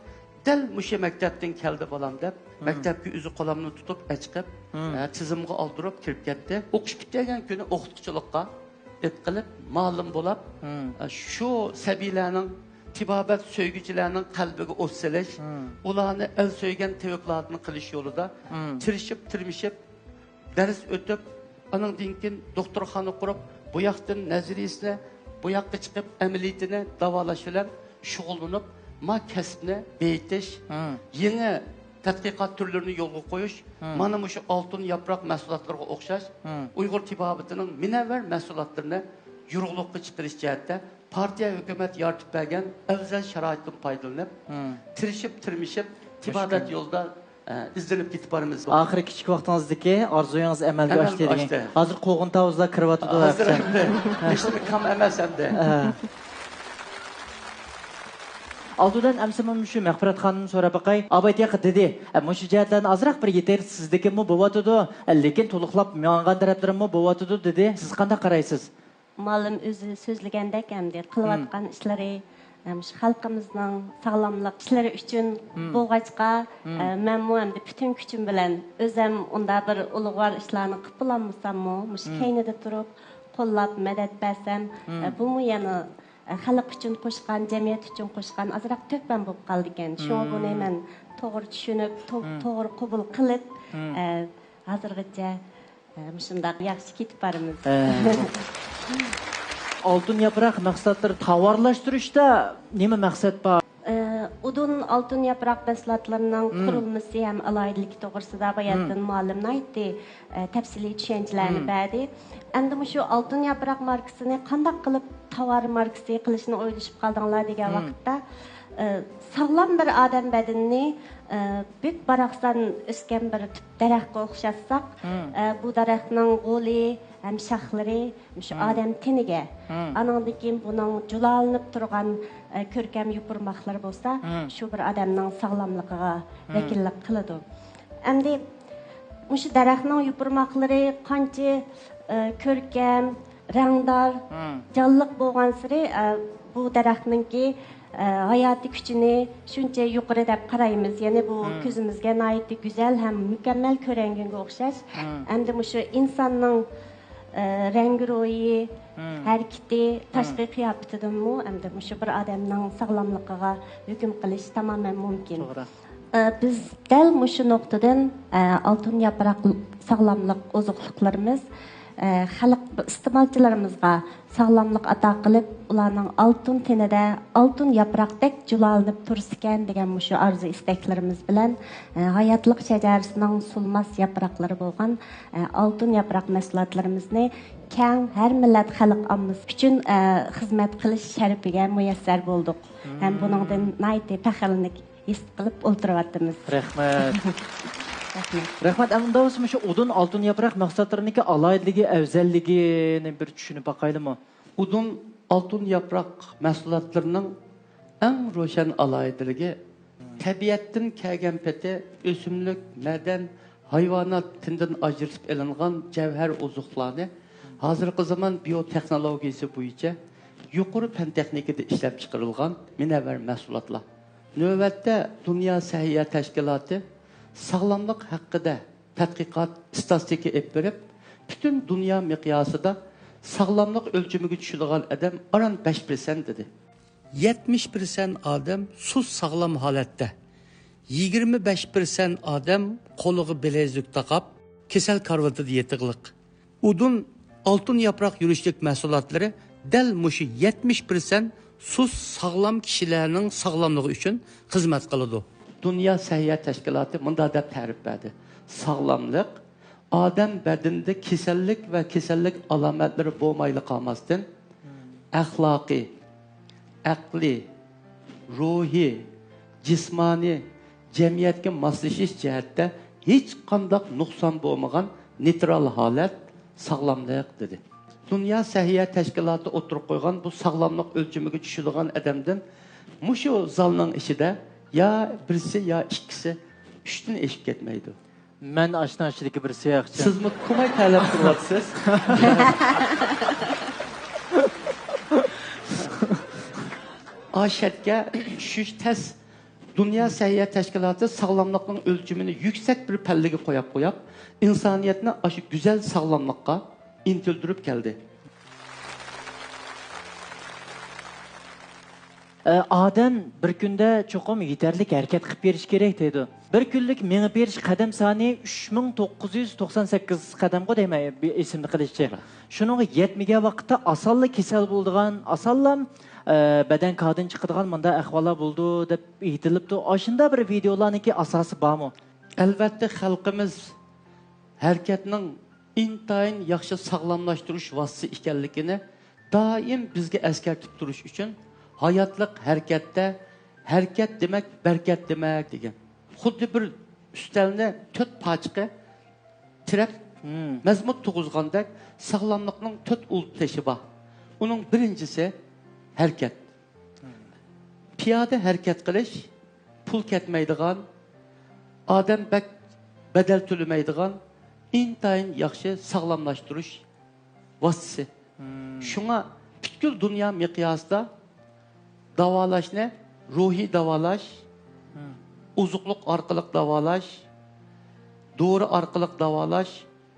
دەل مۇشۇ مەكتەپتىن كەلدى بالام دەپ، مەكتەپكە ئۆزى قولۇمنى تۇتۇپ ئەچىقىپ، ئە، تىزىمغا ئالدۇرۇپ كىرىپ كەتتى. ئوقۇش پۈتتۈرگەن كۈنى ئوقۇتقۇچىلىققا ئېلىپ قېلىپ، مۇئەللىم بولاپ، ئە، شۇ سەبىيلەرنىڭ، تېبابەت سۆيگۈچىلەرنىڭ قەلبىگە ئوت سېلىش، ئۇلارنى ئەل سۆيگەن تېۋىپلاردىن قىلىش يولىدا تىرىشىپ، تىرمىشىپ، دەرس ئۆتۈپ، ئانىڭدىن كېيىن دوختۇرخانا قۇرۇپ، بۇ ياقتىن نەزەرىيىسىنى، بۇ ياققا چىقىپ ئەمەلىيىتىنى داۋالاش بىلەن شۇغۇللىنىپ، ما كەسىپنى بېيىتىش، يېڭى تەتقىقات تۈرلىرىنى يولغا قويۇش، مانا مۇشۇ ئالتۇن ياپراق مەھسۇلاتلىرىغا ئوخشاش ئۇيغۇر تېبابىتىنىڭ مۇنەۋۋەر مەھسۇلاتلىرىنى يورۇقلۇققا چىقىرىش جەھەتتە پارتىيە، ھۆكۈمەت يارىتىپ بەرگەن ئەۋزەل شارائىتتىن پايدىلىنىپ، تىرىشىپ، تىرمىشىپ، تېبابەت يولىدا، ئە، ئىزدىنىپ كېتىپ بارىمىز. ئاخىرى كىچىك ۋاقتىڭىزدىكى ئارزۇيىڭىز ئەمەلگە ئەمەلگە ئاشتى دېگەن. ئاشتى. ھازىر قوغۇن تاۋۇزلار كىرىۋاتىدۇ ھازىر ھەقىقەتەن. ئەمدى ھېچنېمە كام ئەمەس ئەمدى. ھە. ئالدىدىن ئەمسىمۇ شۇ مەغپىرەت خانىمنى سوراپ باقاي. ئابايتى ياقى دېدى، ئە، مۇشۇ جەھەتلەرنى ئازراق بىر يېتەكچى سىزدىكىمۇ بوۋاتىدۇ، ئە، لېكىن تولۇقلاپ ماڭغان تەرەپلىرىمۇ بوۋاتىدۇ دېدى. سىز قانداق قارايسىز؟ مۇئەللىم ئۆزى سۆزلىگەندەك ئەمدى قىلىۋاتقان ئىشلىرى، ئە، مۇشۇ خەلقىمىزنىڭ ساغلاملىق ئىشلىرى ئۈچۈن بولغاچقا، ئە، مەنمۇ ئەمدى پۈتۈن كۈچۈم بىلەن ئۆزەم ئۇنداق بىر ئۇلۇغۋار ئىشلارنى قىلىپ بولالمىساممۇ، مۇشۇ كەينىدە تۇرۇپ قوللاپ مەدەت بەرسەم، ئە، بۇمۇ يەنە، ئە، خەلق ئۈچۈن قوشقان، جەمئىيەت ئۈچۈن قوشقان ئازراق تۆھپەم بولۇپ قالىدىكەن. شۇڭا بۇنى مەن توغرا چۈشىنىپ، تو-، توغرا قوبۇل قىلىپ، ئە، ھازىرغىچە، ئە، مۇشۇنداق ياخشى كېتىپ بارىمىز. ئە، ئالتۇن ياپراق مەھسۇلاتلىرى تاۋارلاشتۇرۇشتا نېمە مەقسەت بار؟ ئە، ئۇدۇن ئالتۇن ياپراق مەھسۇلاتلىرىنىڭ قۇرۇلمىسى ھەم ئالاھىدىلىكى توغرىسىدا باياتىن مۇئەللىم ناھايىتى، ئە، تەپسىلىي چۈشەنچىلەرنى بەردى. ئەمدى مۇشۇ ئالتۇن ياپراق ماركىسىنى قانداق قىلىپ تاۋار ماركىسى قىلىشنى ئويلىشىپ قالدىڭلار دېگەن ۋاقىتتا، ئە، ساغلام بىر ئادەم بەدىنىنى، ئە، بۈك باراقسان ئۆسكەن بىر تۈپ دەرەخكە ئوخشاتساق، ئە، بۇ دەرەخنىڭ غولى ھەم شاخلىرى مۇشۇ ئادەم تېنىگە، ئانىڭدىن كېيىن بۇنىڭ جۇلالىنىپ تۇرغان، ئە، كۆركەم يوپۇرماقلىرى بولسا، شۇ بىر ئادەمنىڭ ساغلاملىقىغا ۋەكىللىك قىلىدۇ. ئەمدى مۇشۇ دەرەخنىڭ يوپۇرماقلىرى قانچە، ئە، كۆركەم، رەڭدار، جانلىق بولغانسېرى، ئە، بۇ دەرەخنىڭكى، ئە، ھاياتىي كۈچىنى شۇنچە يۇقىرى دەپ قارايمىز. يەنى بۇ كۆزىمىزگە ناھايىتى گۈزەل ھەم مۇكەممەل كۆرۈنگەنگە ئوخشاش. ئەمدى مۇشۇ ئىنساننىڭ، ئە، رەڭگىرويى، ھەرىكىتى، تاشقى قىياپىتىدىنمۇ ئەمدى مۇشۇ بىر ئادەمنىڭ ساغلاملىقىغا ھۆكۈم قىلىش تامامەن مۇمكىن. توغرا. ئە، بىز دەل مۇشۇ نۇقتىدىن، ئە، ئالتۇن ياپراق ساغلاملىق ئوزۇقلۇقلىرىمىز، ئە، خەلق ئىستېمالچىلىرىمىزغا ساغلاملىق ئاتا قىلىپ، ئۇلارنىڭ ئالتۇن تېنىدە ئالتۇن ياپراقتەك جۇلالىنىپ تۇرسىكەن دېگەن مۇشۇ ئارزۇ ئىستەكلىرىمىز بىلەن، ئە، ھاياتلىق شەجەرىسىنىڭ سولماس ياپراقلىرى بولغان، ئە، ئالتۇن ياپراق مەھسۇلاتلىرىمىزنى كەڭ ھەر مىللەت خەلق ئاممىسى ئۈچۈن، ئە، خىزمەت قىلىش شەرىپىگە مۇيەسسەر بولدۇق. ھەم بۇنىڭدىن ناھايىتى پەخىرلىنىپ ھېس قىلىپ ئولتۇرۇۋاتىمىز. رەھمەت. رەھمەت. رەھمەت. ئەمدى ئۇنداق بولسا مۇشۇ ئۇدۇن ئالتۇن ياپراق مەھسۇلاتلىرىنىڭكى ئالاھىدىلىكى، ئەۋزەللىكىنى بىر چۈشىنىپ باقايلىمۇ؟ ئۇدۇن ئالتۇن ياپراق مەھسۇلاتلىرىنىڭ ئەڭ روشەن ئالاھىدىلىكى، تەبىئەتتىن كەلگەن پېتى ئۆسۈملۈك، مەدەن، ھايۋانات تېنىدىن ئاجرىتىپ ئېلىنغان جەۋھەر ئوزۇقلارنى ھازىرقى زامان بىيو تېخنولوگىيىسى بويىچە يۇقىرى پەن تېخنىكىدا ئىشلەپچىقىرىلغان مۇنەۋۋەر مەھسۇلاتلار. نۆۋەتتە دۇنيا سەھىيە تەشكىلاتى ساغلاملىق ھەققىدە تەتقىقات، ئىستاتىستىكا ئېلىپ بېرىپ، پۈتۈن دۇنيا مىقياسىدا ساغلاملىق ئۆلچىمىگە چۈشىدىغان ئادەم ئاران بەش پىرسەنت دېدى. يەتمىش پىرسەنت ئادەم سۇس ساغلام ھالەتتە، يىگىرمە بەش پىرسەنت ئادەم قولىغا بىلەزۈك تاقاپ، كېسەل كارىۋىتىدا يېتىقلىق. ئۇدۇن، ئالتۇن ياپراق يۈرۈشلۈك مەھسۇلاتلىرى دەل مۇشۇ يەتمىش پىرسەنت سۇس ساغلام كىشىلەرنىڭ ساغلاملىقى ئۈچۈن خىزمەت قىلىدۇ. دۇنيا سەھىيە تەشكىلاتى مۇنداق دەپ تەرىپ بەردى: ساغلاملىق ئادەم بەدىنىدە كېسەللىك ۋە كېسەللىك ئالامەتلىرى بولمايلا قالماستىن، ئەخلاقىي، ئەقلىي، روھىي، جىسمانىي، جەمئىيەتكە ماسلىشىش جەھەتتە ھېچقانداق نۇقسان بولمىغان نېيترال ھالەت ساغلاملىق، دېدى. دۇنيا سەھىيە تەشكىلاتى ئوتتۇرىغا قويغان بۇ ساغلاملىق ئۆلچىمىگە چۈشىدىغان ئادەمدىن مۇشۇ زالنىڭ ئىچىدە يا بىرسى، يا ئىككىسى، ئۈچتىن ئېشىپ كەتمەيدۇ. مەن ئاشۇنىڭ ئىچىدىكى بىرسى، ياخشى. سىزمۇ كوماي تەلەپ قىلىۋاتىسىز. ئاشەتكە چۈشۈش تەس. دۇنيا سەھىيە تەشكىلاتى ساغلاملىقنىڭ ئۆلچىمىنى يۈكسەك بىر پەللىگە قوياپ قوياپ، ئىنسانىيەتنى ئاشۇ گۈزەل ساغلاملىققا ئىنتىلدۈرۈپ كەلدى. ئادەم بىر كۈندە چوقۇم يېتەرلىك ھەرىكەت قىلىپ بېرىش كېرەك دەيدۇ. بىر كۈنلۈك مېڭىپ بېرىش قەدەم سانى ئۈچ مىڭ توققۇز يۈز توقسان سەككىز قەدەمغۇ دەيمەن، بى-، ئېسىمدە قېلىشىچە. شۇنىڭغا يەتمىگەن ۋاقىتتا ئاسانلا كېسەل بولىدىغان، ئاسانلا، ئە، بەدەن كادىن چىقىدىغان مۇنداق ئەھۋاللار بولىدۇ دەپ ئېيتىلىپتۇ. ئاشۇنداق بىر ۋىدىيولارنىڭكى ئاساسى بارمۇ؟ ئەلۋەتتە، خەلقىمىز ھەرىكەتنىڭ ئىنتايىن ياخشى ساغلاملاشتۇرۇش ۋاسىتىسى ئىكەنلىكىنى دائىم بىزگە ئەسكەرتىپ تۇرۇش ئۈچۈن، ھاياتلىق ھەرىكەتتە، ھەرىكەت دېمەك بەرىكەت دېمەك دېگەن. خۇددى بىر ئۈستەلنى تۆت پاچىقى تىرەپ، مەزمۇت تۇرغۇزغاندەك، ساغلاملىقنىڭ تۆت ئۇل تېشى بار. ئۇنىڭ بىرىنچىسى ھەرىكەت. پىيادە ھەرىكەت قىلىش، پۇل كەتمەيدىغان، ئادەم بەك بەدەل تۆلىمەيدىغان، ئىنتايىن ياخشى ساغلاملاشتۇرۇش ۋاسىتىسى. شۇڭا پۈتكۈل دۇنيا مىقياسىدا داۋالاشنى روھىي داۋالاش، ئوزۇقلۇق ئارقىلىق داۋالاش، دورا ئارقىلىق داۋالاش،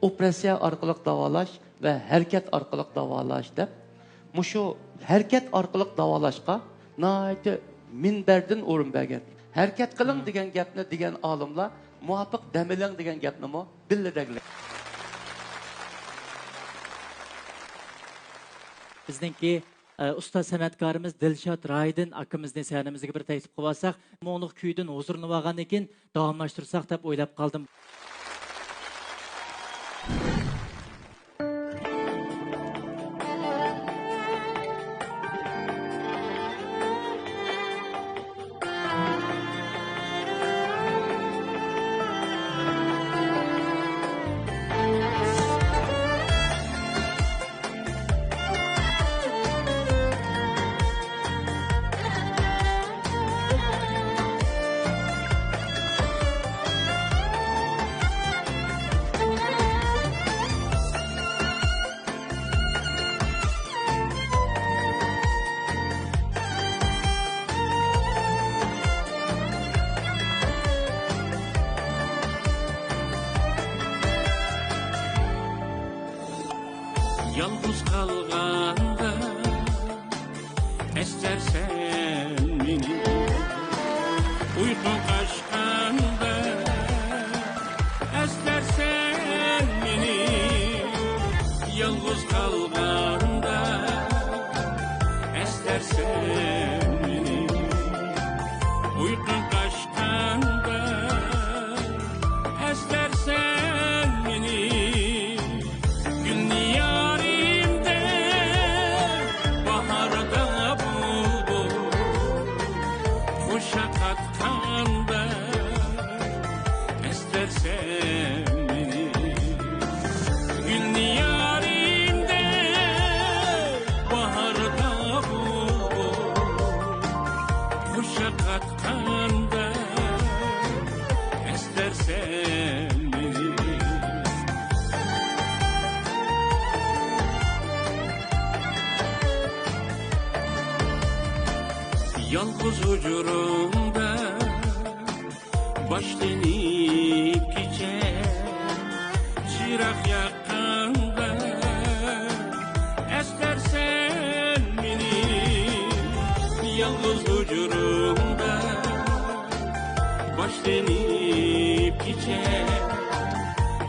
ئوپېراتسىيە ئارقىلىق داۋالاش ۋە ھەرىكەت ئارقىلىق داۋالاش دەپ، مۇشۇ ھەرىكەت ئارقىلىق داۋالاشقا ناھايىتى مۇنبەردىن ئورۇن بەرگەن. ھەرىكەت قىلىڭ دېگەن گەپنى دېگەن ئالىملار مۇۋاپىق دەم ئېلىڭ دېگەن گەپنىمۇ بىللە دەگلەك. بىزنىڭكى، ئە، ئۇستاز سەنئەتكارىمىز دىلشات رايدىن ئاكىمىزنى سەھنىمىزگە بىر تەكلىپ قىلىۋالساق، مۇڭلۇق كۈيىدىن ھۇزۇرلىنىۋالغاندىن كېيىن داۋاملاشتۇرساق دەپ ئويلاپ قالدىم. يالغۇز قالغاندا ئەسلەرسەن مېنى، ئۇيقۇڭ قاچقاندا ئەسلەرسەن مېنى، يالغۇز قالغاندا ئەسلەرسەن مېنى، ئۇيقۇڭ قاچقاندا ئەسلەرسەن مېنى، گۈلنى يارىمدەك قاتقاندا ئەسلەرسەن مېنى. يالغۇز ھۇجرۇمدا باشلىنىپ كېچە، چىراغ ياققاندا ئەسلەرسەن مېنى. يالغۇز ھۇجرۇمدا باشلىنىپ كېچە،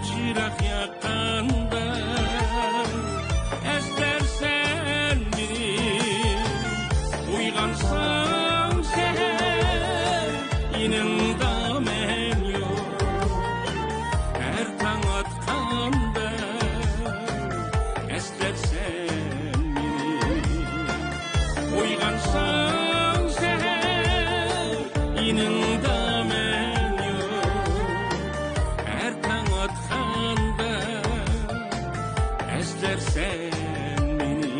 چىراغ ياققاندا ئەسلەرسەن مېنى. ئويغانسام سەھەر، يېنىڭدا مەن يوق. ھەر تاڭ ئاتقاندا ئەسلەرسەن مېنى. ئويغانسام سەھەر، يېنىڭدا مەن يوق. ھەر تاڭ ئاتقاندا ئەسلەرسەن مېنى.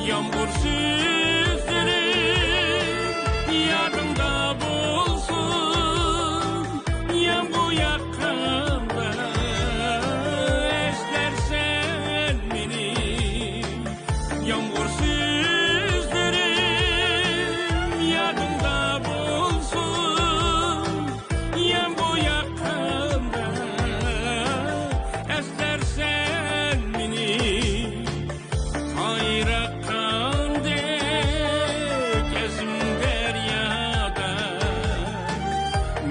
يامغۇر سۆزلىرىم يادىڭدا بولسۇن، يامغۇر ياغقاندا ئەسلەرسەن مېنى. يامغۇر سۆزلىرىم يادىڭدا بولسۇن، يامغۇر ياغقاندا ئەسلەرسەن مېنى. قايىر ئاققاندەك ئەزىم دەريادا،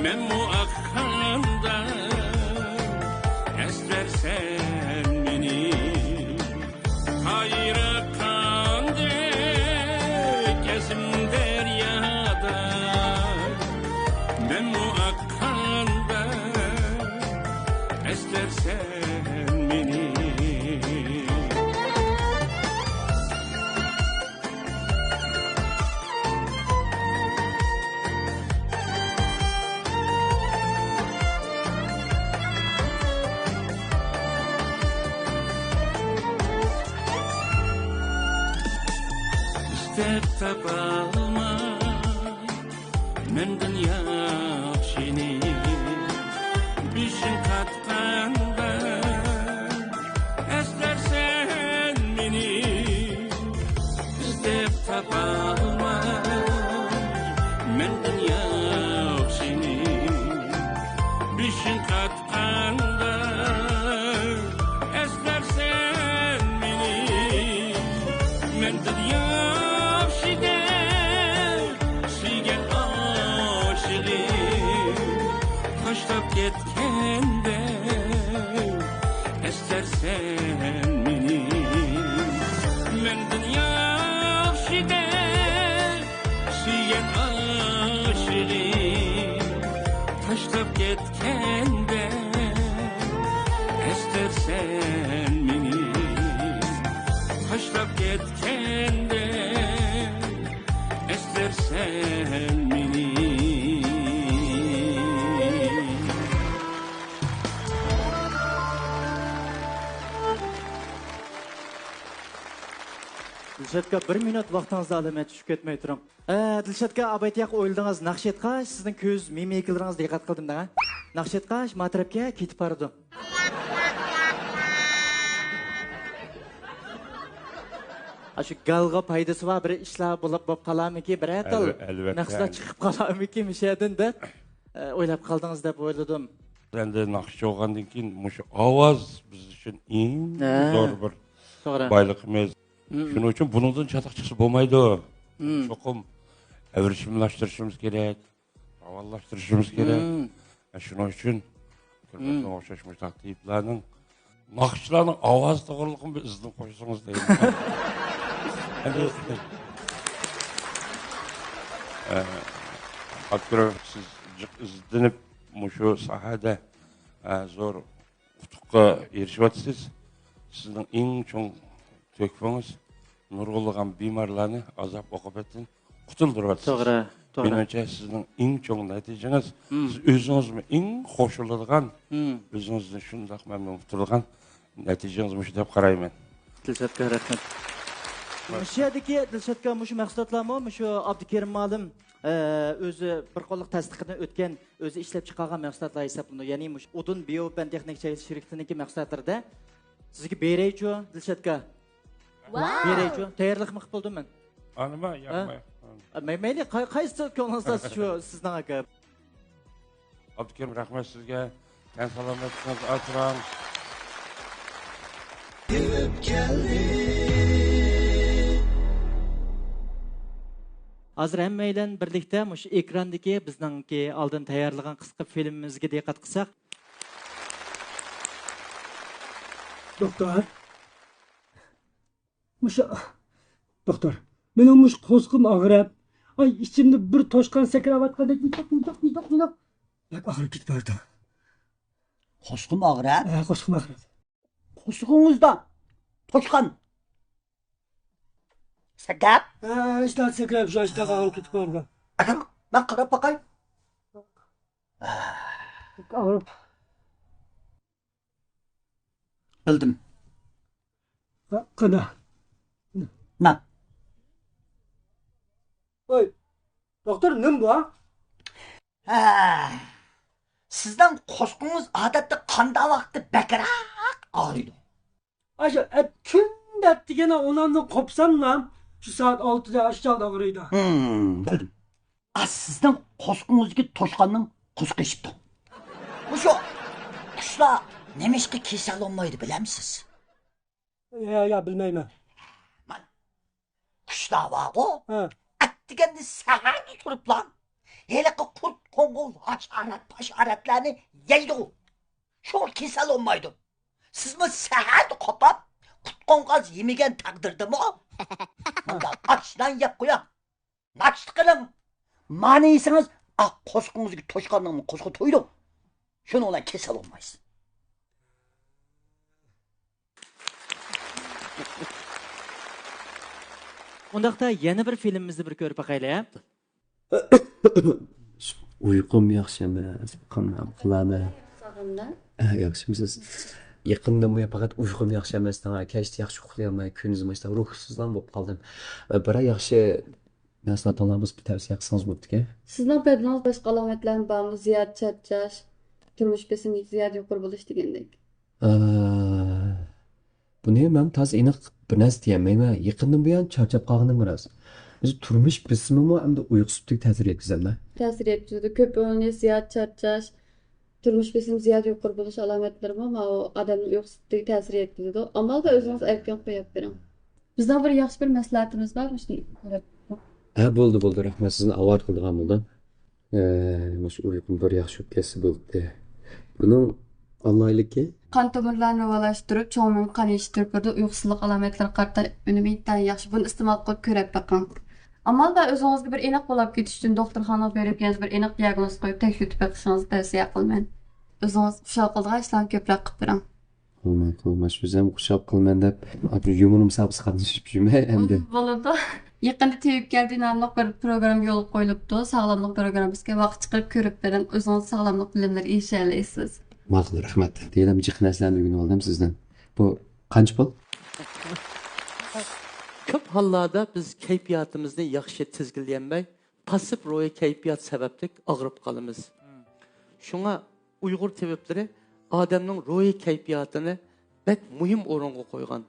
مەنمۇ ئاققاندا ئەسلەرسەن مېنى. قايىر ئاققاندەك ئەزىم دەريادا، مەنمۇ ئاققاندا ئەسلەرسەن مېنى. ئىستەپ تاپالماي مەندىن ياخشىنى، بېشىڭ قاتقاندا ئەسلەرسەن مېنى. ئىزدەپ تاپالماي مەندىن ياخشىنى، بېشىڭ قاتقاندا ئەسلەرسەن مېنى. مەندىن ياخشى دەپ سۆيگەن ئاشىقىم تاشلاپ كەتكەندە ئەسلەرسەن مېنى. مەندىن ياخشى دەپ سۆيگەن ئاشىقىم تاشلاپ كەتكەندە ئەسلەرسەن مېنى. تاشلاپ كەتكەندە ئەسلەرسەن مېنى. دىلشاتكا، بىر مىنۇت ۋاقتىڭىزنى ئالىمەن، چۈشۈپ كەتمەي تۇرۇڭ. ئە، دىلشاتكا، ئابايتىياق ئويلىدىڭىز، ناخشا ئېيتقاچ سىزنىڭ كۆز مىمىكىلىرىڭىزغا دىققەت قىلدىم دەڭ. ناخشا ئېيتقاچ ما تەرەپكە كېتىپ بارىدۇ. ئاشۇ گالغا پايدىسى بار بىر ئىشلار بولۇپ، بولۇپ قالارمىكىن، بىرەر تال ئەلۋە-، ئەلۋەتتە. نەق ئىشلار چىقىپ قالارمىكىن مۇشۇ يەردىن دەپ، ئە، ئويلاپ قالدىڭىز دەپ ئويلىدىم. ئەمدى ناخشىچى بولغاندىن كېيىن مۇشۇ ئاۋاز بىز ئۈچۈن ئەڭ ھە. زور بىر توغرا. بايلىقىمىز. مم. شۇنىڭ ئۈچۈن بۇنىڭدىن چاتاق چىقسا بولمايدۇ. مم. چوقۇم ئەۋرىشىملاشتۇرۇشىمىز كېرەك، راۋانلاشتۇرۇشىمىز كېرەك. مم. شۇنىڭ ئۈچۈن كۆرمەسكە مم. ئوخشاش مۇشۇنداق تېيىپلارنىڭ، ناخشىچىلارنىڭ ئاۋازى توغرىلىقىمۇ بىر ئىزدىنىپ قويسىڭىز دەيمەن. ئەمدى، ئە، ئابدۇرەئۇف، سىز جىق ئىزدىنىپ مۇشۇ ساھەدە، ئە، زور ئۇتۇققا ئېرىشىۋاتىسىز. سىزنىڭ ئەڭ چوڭ تۆھپىڭىز نۇرغۇنلىغان بىمارلارنى ئازاب ئوقۇبەتتىن قۇتۇلدۇرۇۋاتىسىز. توغرا، توغرا. مېنىڭچە، سىزنىڭ ئىڭ چوڭ نەتىجىڭىز، مم، سىز ئۆزىڭىزمۇ ئىڭ خوش بولىدىغان، مم، ئۆزىڭىزنى شۇنداق مەمنۇن قىلىدىغان نەتىجىڭىز مۇشۇ دەپ قارايمەن. دىلشاتكا، رەھمەت. مۇشۇ يەردىكى دىلشاتكا، مۇشۇ مەھسۇلاتلارمۇ مۇشۇ ئابدۇكېرىم مۇئەللىم، ئە، ئۆزى بىر قوللۇق تەستىقىنى ئۆتكەن، ئۆزى ئىشلەپ چىقارغان مەھسۇلاتلار ھېسابلىنىدۇ. يەنى مۇشۇ ئۇدۇن بىيو پەن تېخنىكا شىركىتىنىڭكى مەھسۇلاتلىرىدا سىزگە بېرەيچۇ، دىلشاتكا. ۋاۋ! بېرەيچۇ. تەييارلىقمۇ قىلىپ بولدۇم مەن. ئانىما ھە؟ ياقماي. ئە، مەي-، مەيلى، قاي-، قايسى كۆڭلىڭىزدە شۇ سىزنىڭ، ئاكا. ئابدۇكېرىم، رەھمەت سىزگە. تەن سالامەتلىكىڭىز ئاسراڭ. ھازىر ھەممەيلەن بىرلىكتە مۇشۇ ئېكراندىكى بىزنىڭكى ئالدىن تەييارلىغان قىسقا فىلىمىمىزگە دىققەت قىلساق. دوختۇر. مۇشۇ، دوختۇر، مېنىڭ مۇشۇ قورسىقىم ئاغرىپ، ئاي، ئىچىمدە بىر توشقان سەكرەۋاتقاندەك، مىدىق، مىدىق، مىدىق، مىدىق. بەك ئاغرىپ كېتىپ بارىدۇ. قورسىقىم ئاغرىپ؟ ھە، قورسىقىم ئاغرىپ. قورسىقىڭىزدا توشقان سەكرەپ؟ ھە، ئىشتان سەكرەپ، شۇ ئىشتان ئاغرىپ كېتىپ بارىدۇ. مەن قاراپ باقاي. بەك ئاغرىپ. بىلدىم. ھە، قېنى؟ مەن. ۋاي، دوختۇر، نېمە بۇ؟ ھە، سىزنىڭ قورسىقىڭىز ئادەتتە قانداق ۋاقىتتا بەكرەك ئاغرىيدۇ؟ ئاشۇ ئەت-، كۈندە ئەتىگەن ئۇنامدىن قوپساملا، شۇ سائەت ئالتىدا، ئاشۇ چاغدا ئاغرىيدۇ. ھىم، بىلدىم. ئا، سىزنىڭ قورسىقىڭىزدىكى توشقاننىڭ قورسىقى ئېشىپتۇ. مۇشۇ قۇشلار نېمىشقا كېسەل بولمايدۇ، بىلەمسىز؟ يا، يا، بىلمەيمەن. مانا، قۇشلار بارغۇ، ھە، ئەتىگەندە سەھەردە تۇرۇپلا ھېلىقى قۇرت، قوڭغۇز، ھاشارات، پاشاراتلارنى يەيدىغۇ. شۇڭا كېسەل بولمايدۇ. سىزمۇ سەھەردە قوپۇپ، قۇرت، قوڭغاز يېمىگەن تەقدىردىمۇ مۇنداق ئاش نان يەپ قويۇڭ. ناشتا قىلىڭ. مانى يېسىڭىز، ئاھ، قورسىقىڭىزدىكى توشقاننىڭمۇ قورسىقى تويىدۇ. شۇنىڭ بىلەن كېسەل بولمايسىز. ئۇنداقتا يەنە بىر فىلىمىمىزنى بىر كۆرۈپ باقايلى، ھە؟ ئۇيقۇم ياخشى ئەمەس. قانداق قىلىمەن؟ ساغلامدا؟ ھە، ياخشىمۇسىز؟ يېقىندىن بۇيان پەقەت ئۇيقۇم ياخشى ئەمەس، دەڭا كەچتە ياخشى ئۇخلىيالماي، كۈندۈز مۇشۇنداق روھسىزلان بولۇپ قالدىم. بىرەر ياخشى مەھسۇلاتىڭلار بولسا بىر تەۋسىيە قىلسىڭىز بوپتىكەن. سىزنىڭ بەدىنىڭىزدە باشقا ئالامەتلەرمۇ بارمۇ؟ زىيادە چارچاش، تۇرمۇش بېسىمى زىيادە يۇقىرى بولۇش دېگەندەك. ئە، بۇنى مەن تازا ئېنىق بىر نەرسە دېيەلمەيمەن. يېقىندىن بۇيان چارچاپ قالغىنىم راست. بىز تۇرمۇش بېسىمىمۇ ئەمدى ئۇيقۇ سۈپىتىگە تەسىر يەتكۈزەمدۇ؟ تەسىر يەتكۈزىدۇ. كۆپ ئويلىنىش، زىيادە چارچاش، تۇرمۇش بېسىمى زىيادە يۇقىرى بولۇش ئالامەتلىرىمۇ ماۋۇ ئادەمنىڭ ئۇيقۇ سۈپىتىگە تەسىر يەتكۈزىدۇ. ئامال بار، ئۆزىڭىز ئەركىن قويۇپ بېرىڭ. بىزنىڭ بىر ياخشى بىر مەسلىھەتىمىز بار، مۇشۇنى كۆرۈپ. ھە، بولدى، بولدى، رەھمەت، سىزنى ئاۋارە قىلىدىغان بولدۇم. ئە، مۇشۇ ئۇيقۇم بىر ياخشى بولۇپ كەتسە بولدى. بۇنىڭ ئاللايلىكى؟ قان تومۇرلارنى راۋانلاشتۇرۇپ، چوڭ مېڭە قان يېتىشتۈرۈپ بېرىدۇ. ئۇيقۇسىزلىق ئالامەتلىرىگە قارىتا ئۈنۈمى ئىنتايىن ياخشى. بۇنى ئىستېمال قىلىپ كۆرۈپ بېقىڭ. ئامال بار، ئۆزىڭىزگە بىر ئېنىق بولاپ كېتىش ئۈچۈن دوختۇرخانىغا بېرىپ، يەنە بىر ئېنىق دىياگنوز قويۇپ تەكشۈرتۈپ بېقىشىڭىزنى تەۋسىيە قىلىمەن. ئۆزىڭىز خۇشال قىلىدىغان ئىشلارنى كۆپرەك قىلىپ بېرىڭ. قىلماي، قىلماي، ئۆزۈم خۇشال قىلىمەن دەپ، يۇمۇر مۇسابىقىسىگە قاتنىشىپ يۈرمەي ئەمدى. بولىدۇ. يېقىندا تېۋىپكەر دىنارلىق بىر پروگرامما يولغا قويۇلۇپتۇ. ساغلاملىق پروگراممىسىگە ۋاقىت چىقىرىپ كۆرۈپ بېرىڭ. ئۆزىڭىز ساغلاملىق بىلىملىرىگە ئېرىشەلەيسىز. ماقۇل، رەھمەت. دېگەنلەرمۇ جىق نەرسىلەرنى ئۆگىنىۋالدىم سىزدىن. بۇ قانچە پۇل؟ كۆپ ھاللاردا بىز كەيپىياتىمىزنى ياخشى تىزگىنلىيەلمەي، پاسسىپ روھىي كەيپىيات سەۋەبلىك ئاغرىپ قالىمىز. شۇڭا ئۇيغۇر تېۋىپلىرى ئادەمنىڭ روھىي كەيپىياتىنى بەك مۇھىم ئورۇنغا قويغان.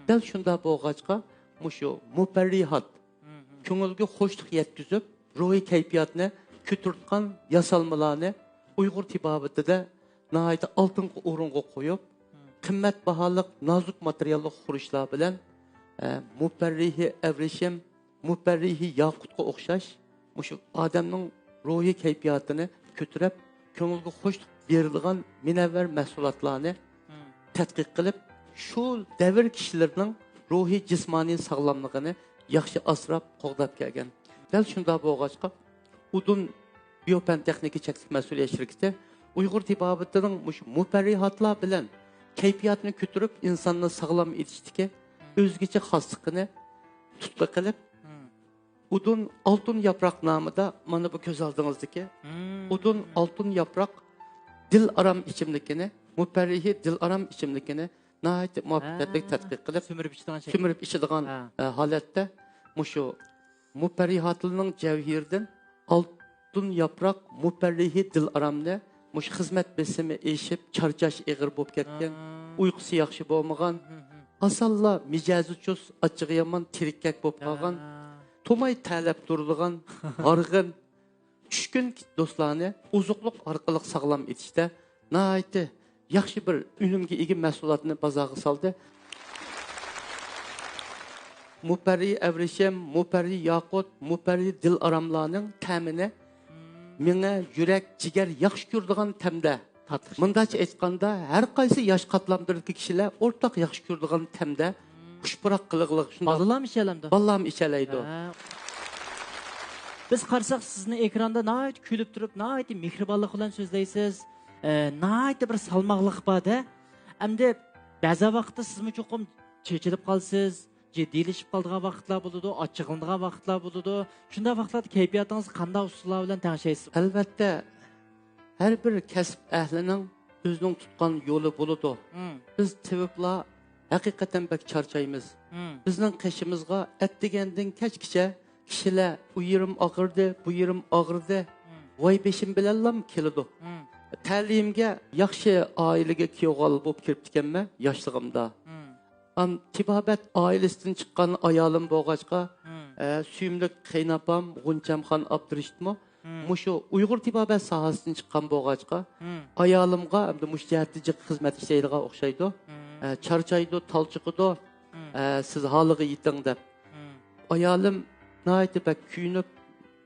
دەل شۇنداق بولغاچقا، مۇشۇ مۇپەررىھات، كۆڭۈلگە خۇشلۇق يەتكۈزۈپ، روھىي كەيپىياتنى كۆتۈرىدىغان ياسالمىلارنى ئۇيغۇر تېبابىتىدە ناھايىتى ئالدىنقى ئورۇنغا قويۇپ، قىممەت باھالىق نازۇك ماتېرىياللىق خۇرۇچلار بىلەن، ئە، مۇپەررىھى ئەۋرىشىم، مۇپەررىھى ياقۇتقا ئوخشاش مۇشۇ ئادەمنىڭ روھىي كەيپىياتىنى كۆتۈرۈپ، كۆڭۈلگە خۇشلۇق بېرىدىغان مۇنەۋۋەر مەھسۇلاتلارنى تەتقىق قىلىپ، شۇ دەۋر كىشىلىرىنىڭ روھىي، جىسمانىي ساغلاملىقىنى ياخشى ئاسراپ، قوغداپ كەلگەن. دەل شۇنداق بولغاچقا، ئۇدۇن بىيو پەن تېخنىكا چەكلىك مەسئۇلىيەت شىركىتى ئۇيغۇر تېبابىتىنىڭ مۇشۇ مۇپەررىھاتلار بىلەن كەيپىياتنى كۆتۈرۈپ، ئىنساننى ساغلام ئېتىشتىكى ئۆزگىچە خاسلىقىنى تۇتقا قىلىپ، ئۇدۇن ئالتۇن ياپراق نامىدا مانا بۇ كۆز ئالدىڭىزدىكى ئۇدۇن ئالتۇن ياپراق دىل ئارام ئىچىملىكىنى، مۇپەررىھى دىل ئارام ئىچىملىكىنى ناھايىتى مۇۋەپپەقىيەتلىك تەتقىق قىلىپ، سۈمۈرۈپ ئىچىدىغان شەكىل. سۈمۈرۈپ ئىچىدىغان، ھە. ئە، ھالەتتە مۇشۇ مۇپەررىھاتىلنىڭ جەۋھىرىدىن ئالتۇن ياپراق مۇپەررىھى دىل ئارامنى مۇشۇ خىزمەت بېسىمى ئېشىپ، چارچاش ئېغىر بولۇپ كەتكەن، ھە. ئۇيقۇسى ياخشى بولمىغان، ھە، ھە. ئاسانلا مىجەزى چۇس، ئاچچىقى يامان، تىرىككەك بولۇپ قالغان، ھە. توماي تەرلەپ تۇرىدىغان، ھارغىن، چۈشكۈن دوستلارنى ئوزۇقلۇق ئارقىلىق ساغلام ئېتىشتە ناھايىتى ياخشى بىر ئۈنۈمگە ئىگە مەھسۇلاتنى بازارغا سالدى. مۇپەررى ئەۋرىشىم، مۇپەررى ياقۇت، مۇپەررى دىل ئاراملارنىڭ تەمىنى مېڭە، يۈرەك، جىگەر ياخشى كۆرىدىغان تەمدە. تاتلىق. مۇنداقچە ئېيتقاندا، ھەر قايسى ياش قاتلاملىرىدىكى كىشىلەر ئورتاق ياخشى كۆرىدىغان تەمدە خۇش پۇراق قىلىقلىق شۇنداق. بالىلارمۇ ئىچەلەمدۇ؟ بالىلارمۇ ئىچەلەيدۇ. ھە. بىز قارىساق، سىزنى ئېكراندا ناھايىتى كۈلۈپ تۇرۇپ، ناھايىتى مېھرىبانلىق بىلەن سۆزلەيسىز. ئە، ناھايىتى بىر سالماقلىق بار-دە. ئەمدى بەزى ۋاقىتتا سىزمۇ چوقۇم چېچىلىپ قالىسىز، جىددىيلىشىپ قالىدىغان ۋاقىتلار بولىدۇ، ئاچچىقلىنىدىغان ۋاقىتلار بولىدۇ. شۇنداق ۋاقىتلاردا كەيپىياتىڭىزنى قانداق ئۇسۇللار بىلەن تەڭشەيسىز؟ ئەلۋەتتە، ھەر بىر كەسىپ ئەھلىنىڭ ئۆزىنىڭ تۇتقان يولى بولىدۇ. مم. بىز تېۋىپلار ھەقىقەتەن بەك چارچايمىز. مم. بىزنىڭ قېشىمىزغا ئەتىگەندىن كەچكىچە كىشىلەر ئۇ يېرىم ئاغرىدى، بۇ يېرىم ئاغرىدى، مم. ۋاي بېشىم بىلەنلام كېلىدۇ. مم. تەلىيىمگە ياخشى ئائىلىگە كۈيەۋغال بولۇپ كىرىپتىكەنمەن ياشلىقىمدا. مم. ئام، تېبابەت ئائىلىسىدىن چىققان ئايالىم بولغاچقا، مم. ئە، سۆيۈملۈك قېيىنئاپام غۇنچەمخان ئابدۇرېشىتمۇ مم. مۇشۇ ئۇيغۇر تېبابەت ساھەسىدىن چىققان بولغاچقا، مم. ئايالىمغا ئەمدى مۇشۇ جەھەتتە جىق خىزمەت ئىشلەيدىغان ئوخشايدۇ. مم. ئە، چارچايدۇ، تالچىقىدۇ، مم. ئە، سىز ھالىغا يېتىڭ دەپ. مم. ئايالىم ناھايىتى بەك كۆيۈنۈپ،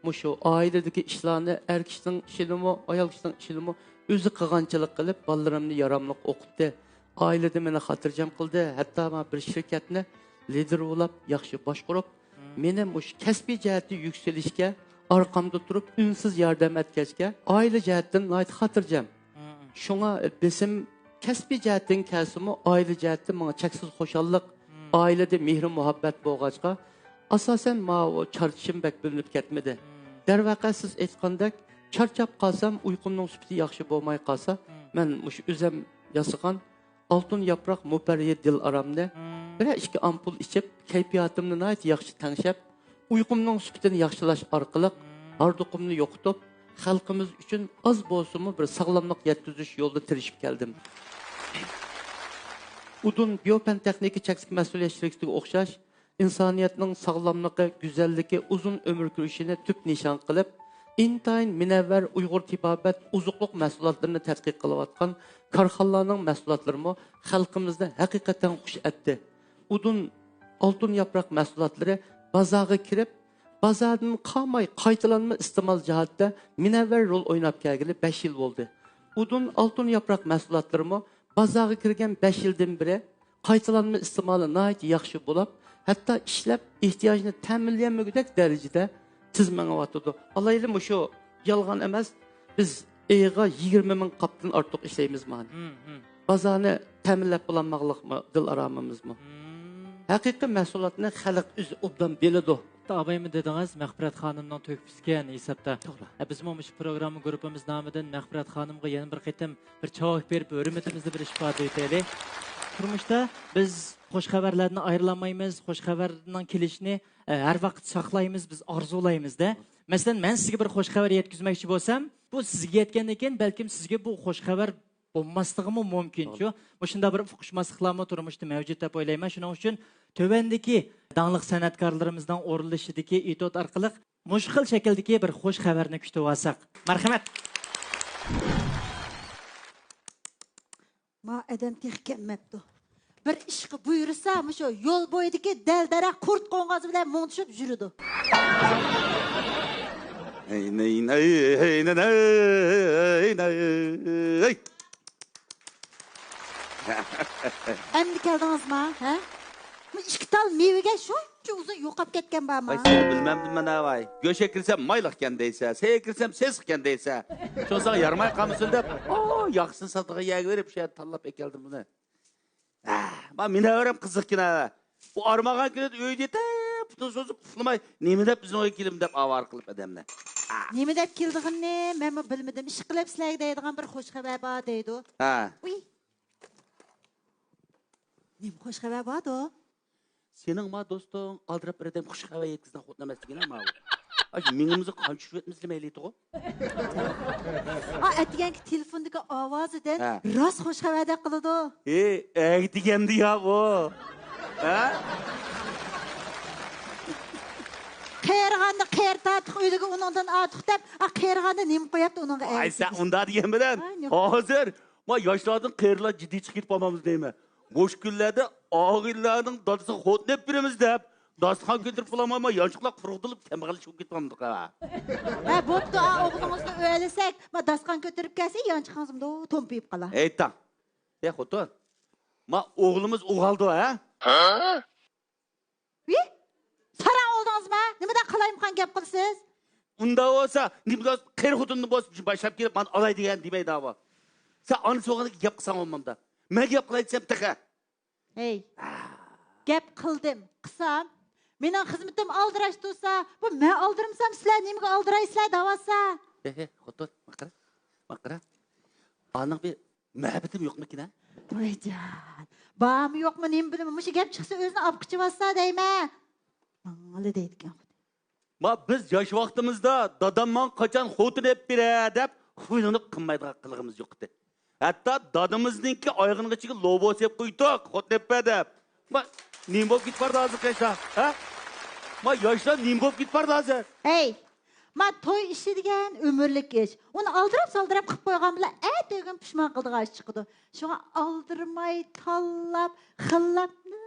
مۇشۇ ئائىلىدىكى ئىشلارنى ئەر كىشىنىڭ ئىشىنىمۇ، ئايال كىشىنىڭ ئىشىنىمۇ ئۆزى قىلغانچىلىق قىلىپ، بالىلىرىمنى ياراملىق ئوقۇتتى. ئائىلىدە مېنى خاتىرجەم قىلدى. ھەتتا مانا بىر شىركەتنى لىدىر بولاپ، ياخشى باشقۇرۇپ، مم. مېنى مۇشۇ كەسپىي جەھەتتە يۈكسىلىشكە ئارقامدا تۇرۇپ، ئۈنسىز ياردەم ئەتكەچكە، ئائىلە جەھەتتىن ناھايىتى خاتىرجەم. مم. شۇڭا بېسىم كەسپىي جەھەتتىن كەلسىمۇ، ئائىلە جەھەتتىن ماڭا چەكسىز خۇشاللىق، مم. ئائىلىدە مېھرى-مۇھەببەت بولغاچقا، ئاساسەن ماۋۇ چارچىشىم بەك بىلىنىپ كەتمىدى. مم. دەرۋەقە، سىز ئېيتقاندەك، چارچاپ قالسام، ئۇيقۇمنىڭ سۈپىتى ياخشى بولماي قالسا، مم. مەن مۇشۇ ئۆزەم ياسىغان ئالتۇن ياپراق مۇپەررىھى دىل ئارامنى مم. بىرەر ئىككى ئامپۇل ئىچىپ، كەيپىياتىمنى ناھايىتى ياخشى تەڭشەپ، ئۇيقۇمنىڭ سۈپىتىنى ياخشىلاش ئارقىلىق مم. ھاردۇقۇمنى يوقىتىپ، خەلقىمىز ئۈچۈن ئاز بولسىمۇ بىر ساغلاملىق يەتكۈزۈش يولىدا تىرىشىپ كەلدىم. ئۇدۇن بىيوپەن تېخنىكا چەكلىك مەسئۇلىيەت شىركىتىگە ئوخشاش، ئىنسانىيەتنىڭ ساغلاملىقى، گۈزەللىكى، ئۇزۇن ئۆمۈر كۆرۈشىنى تۈپ نىشان قىلىپ، ئىنتايىن مۇنەۋۋەر ئۇيغۇر تېبابەت ئوزۇقلۇق مەھسۇلاتلىرىنى تەتقىق قىلىۋاتقان كارخانىلارنىڭ مەھسۇلاتلىرىمۇ خەلقىمىزنى ھەقىقەتەن خۇش ئەتتى. ئۇدۇن ئالتۇن ياپراق مەھسۇلاتلىرى بازارغا كىرىپ، بازاردىن قالماي قايتىلانما ئىستېمال جەھەتتە مۇنەۋۋەر رول ئويناپ كەلگىلى بەش يىل بولدى. ئۇدۇن ئالتۇن ياپراق مەھسۇلاتلىرىمۇ بازارغا كىرگەن بەش يىلدىن بېرى قايتىلانما ئىستېمالى ناھايىتى ياخشى بولۇپ، ھەتتا ئىشلەپ ئېھتىياجنى تەمىنلىيەلمىگۈدەك دەرىجىدە تېز مېڭىۋاتىدۇ. ئالايلى مۇشۇ يالغان ئەمەس، بىز ئېيىغا يىگىرمە مىڭ قاپتىن ئارتۇق ئىشلەيمىز مانا. مم، مم. بازارنى تەمىنلەپ بولالماقلىقمۇ دىل ئارامىمىزمۇ؟ مم. ھەقىقىي مەھسۇلاتنى خەلق ئۆزى ئوبدان بىلىدۇ. ئابايمۇ دېدىڭىز، مەغپىرەت خانىمنىڭ تۆھپىسىكەن ھېسابتا. توغرا. ئە، بىزمۇ مۇشۇ پروگرامما گۇرۇپپىمىز نامىدىن مەغپىرەت خانىمغا يەنە بىر قېتىم بىر چاۋاك بېرىپ، ھۆرمىتىمىزنى بىر ئىپادە ئېتەيلى. تۇرمۇشتا بىز خۇش خەۋەرلەرنى ئايرىلالمايمىز، خۇش خەۋەرنىڭ كېلىشىنى، ئە، ھەر ۋاقىت ساقلايمىز، بىز ئارزۇلايمىز-دە. مەسىلەن، مەن سىزگە بىر خۇش خەۋەر يەتكۈزمەكچى بولسام، بۇ سىزگە يەتكەندىن كېيىن بەلكىم سىزگە بۇ خۇش خەۋەر بولماسلىقىمۇ مۇمكىنچۇ؟ توغرا. مۇشۇنداق بىر ئۇقۇشماسلىقلارمۇ تۇرمۇشتا مەۋجۇت دەپ ئويلايمەن. شۇنىڭ ئۈچۈن تۆۋەندىكى داڭلىق سەنئەتكارلىرىمىزنىڭ ئورۇنلىشىدىكى ئېتيۇد ئارقىلىق مۇشۇ خىل شەكىلدىكى بىر خۇش خەۋەرنى كۈتۈۋالساق. مەرھەمەت! ما ئادەم تېخى كەلمەپتۇ. بىر ئىشقا بۇيرۇسا، مۇشۇ يول بويىدىكى دەل-دەرەخ قۇرت قوڭغازى بىلەن مۇڭدىشىپ يۈرىدۇ. ھەي، نەي، نەي، ھەي، نەي، نەي، ھەي، نەي، ھەي. ئەمدى كەلدىڭىزما، ھە؟ بۇ ئىككى تال مېۋىگە شۇنچە ئۇزۇن يوقاپ كەتكەن بارما؟ ۋاي، سېنى بىلمەمدىمەن ھە، ۋاي. گۆشكە كىرسەم مايلىقكەن دەيسە، سەيگە كىرسەم سېسىقكەن دەيسە. شۇ ساڭا يارىماي قالمىسۇن دەپ، ئو، ياخشىسىنى ساتىدىغان يەرگە بېرىپ، شۇ يەردە تاللاپ ئەكەلدىم بۇنى. ھە، ما مۇنەۋۋەرەم قىزىقكىن ھە. ئۇ ئارمىغان كۈنى ئۆيدە يېتىپ، ھەپتە سوزۇپ ئۇخلىماي، نېمە دەپ بىزنىڭ ئۆيگە كېلىمەن دەپ ئاۋارە قىلىپ ئادەمنى. نېمە دەپ كېلىدىغىنىنى مەنمۇ بىلمىدىم. ئىشقىلىپ سىلەرگە دەيدىغان بىر خۇش خەۋەر بار دەيدۇ. ھە. ئۇي. نېمە خۇش خەۋەر باردۇ؟ سېنىڭ ما دوستۇڭ ئالدىراپ بىر ئادەم خۇش خەۋەر يەتكۈزگەن خوتۇن ئەمەس دېگىنە ماۋۇ. ئاشۇ مېڭىمىزگە قان چۈشۈرۈۋەتمىسىلە مەيلى ئىدىغۇ. ئا، ئەتىگەنكى تېلېفوندىكى ئاۋازىدىن ھە. راست خۇش خەۋەردەك قىلىدۇ. ئى، ئەگدىگەندە يا ئۇ. ھە؟ قېرىغاندا قېرى تارتۇق ئۆلۈگە ئۇنىڭدىن ئارتۇق دەپ، ئا، قېرىغاندا نېمە قوياپتۇ ئۇنىڭغا ئاي، ئەگىشىپ؟ سەن ئۇنداق دېگەن بىلەن، ئاي، يوق. ھازىر ما ياشلاردىن قېرىلار جىددىي چىقىپ كېتىپ قالمامدۇ دەيمەن. مۇشۇ كۈنلەردە ئاغىنىلەرنىڭ دادىسىغا خوتۇن ئېلىپ بېرىمىز دەپ، داستىخان كۆتۈرۈپ بولالمايمۇ، يانچۇقلار قۇرۇقدىلىپ كەمبەغەللىشىپ كېتىۋالمىدۇق ھە. ھە، بوپتۇ، ئا، ئوغلىڭىزنى ئۆيلىسەك، ما داستىخان كۆتۈرۈپ كەلسە، يانچۇقىڭىزمۇ تومپىيىپ قالا. ھەيتاڭ. ئە، خوتۇن. ما ئوغلىمىز ئۇغالدۇ ھە؟ ۋى؟ ساراڭ بولدىڭىزمۇ؟ نېمىدەپ قالايمىقان گەپ قىلىسىز؟ ئۇنداق بولسا، نېمە بولسا، قېرى خوتۇننى بولسا باشلاپ كېلىپ، مانا ئالاي دېگەن دېمەيدۇ ئاۋۇ. سەن ئانىسى بولغاندىكىن گەپ قىلساڭ بولمامدا. مەن گەپ قىلاي دېسەم تېخى. ھەي، گەپ قىلدىم، قىلسام، مېنىڭ خىزمىتىم ئالدىراش تۇرسا، بۇ مەن ئالدىرىمىسام، سىلەر نېمىگە ئالدىرايسىلەر دەۋاتسا؟ ھە، ھە، خوتۇن، ماقىرا، ماقىرا. ئانىڭ بىر مۇھەببىتىم يوقمىكىن ھە؟ ۋايجان، بارمۇ يوقمۇ نېمە بىلىمەن، مۇشۇ گەپ چىقسا ئۆزىنى ئاپقىچىۋاتسا دەيمەن. ماڭىلا دەيدىكەن. ما بىز ياش ۋاقتىمىزدا دادام ماڭا قاچان خوتۇن ئېلىپ بېرە دەپ خۇيلىنىپ قىلمايدىغان قىلىقىمىز يوق ئىدى. ھەتتا دادىمىزنىڭكى ئايىغىنىڭ ئىچىگە لوبو سېلىپ قويدۇق، خوتۇن ئېلىپ بەر دەپ. ما نېمە بولۇپ كېتىپ بارىدۇ ھازىر ياشلار؟ ھە؟ ما ياشلار نېمە بولۇپ كېتىپ بارىدۇ ھازىر؟ ھەي، ما توي ئىشى دېگەن ئۆمۈرلۈك ئىش. ئۇنى ئالدىراپ-سالدىراپ قىلىپ قويغان بىلەن ئەتىگۈن پۇشمان قىلىدىغان ئىش چىقىدۇ. شۇڭا ئالدىرىماي، تاللاپ، خىللاپ،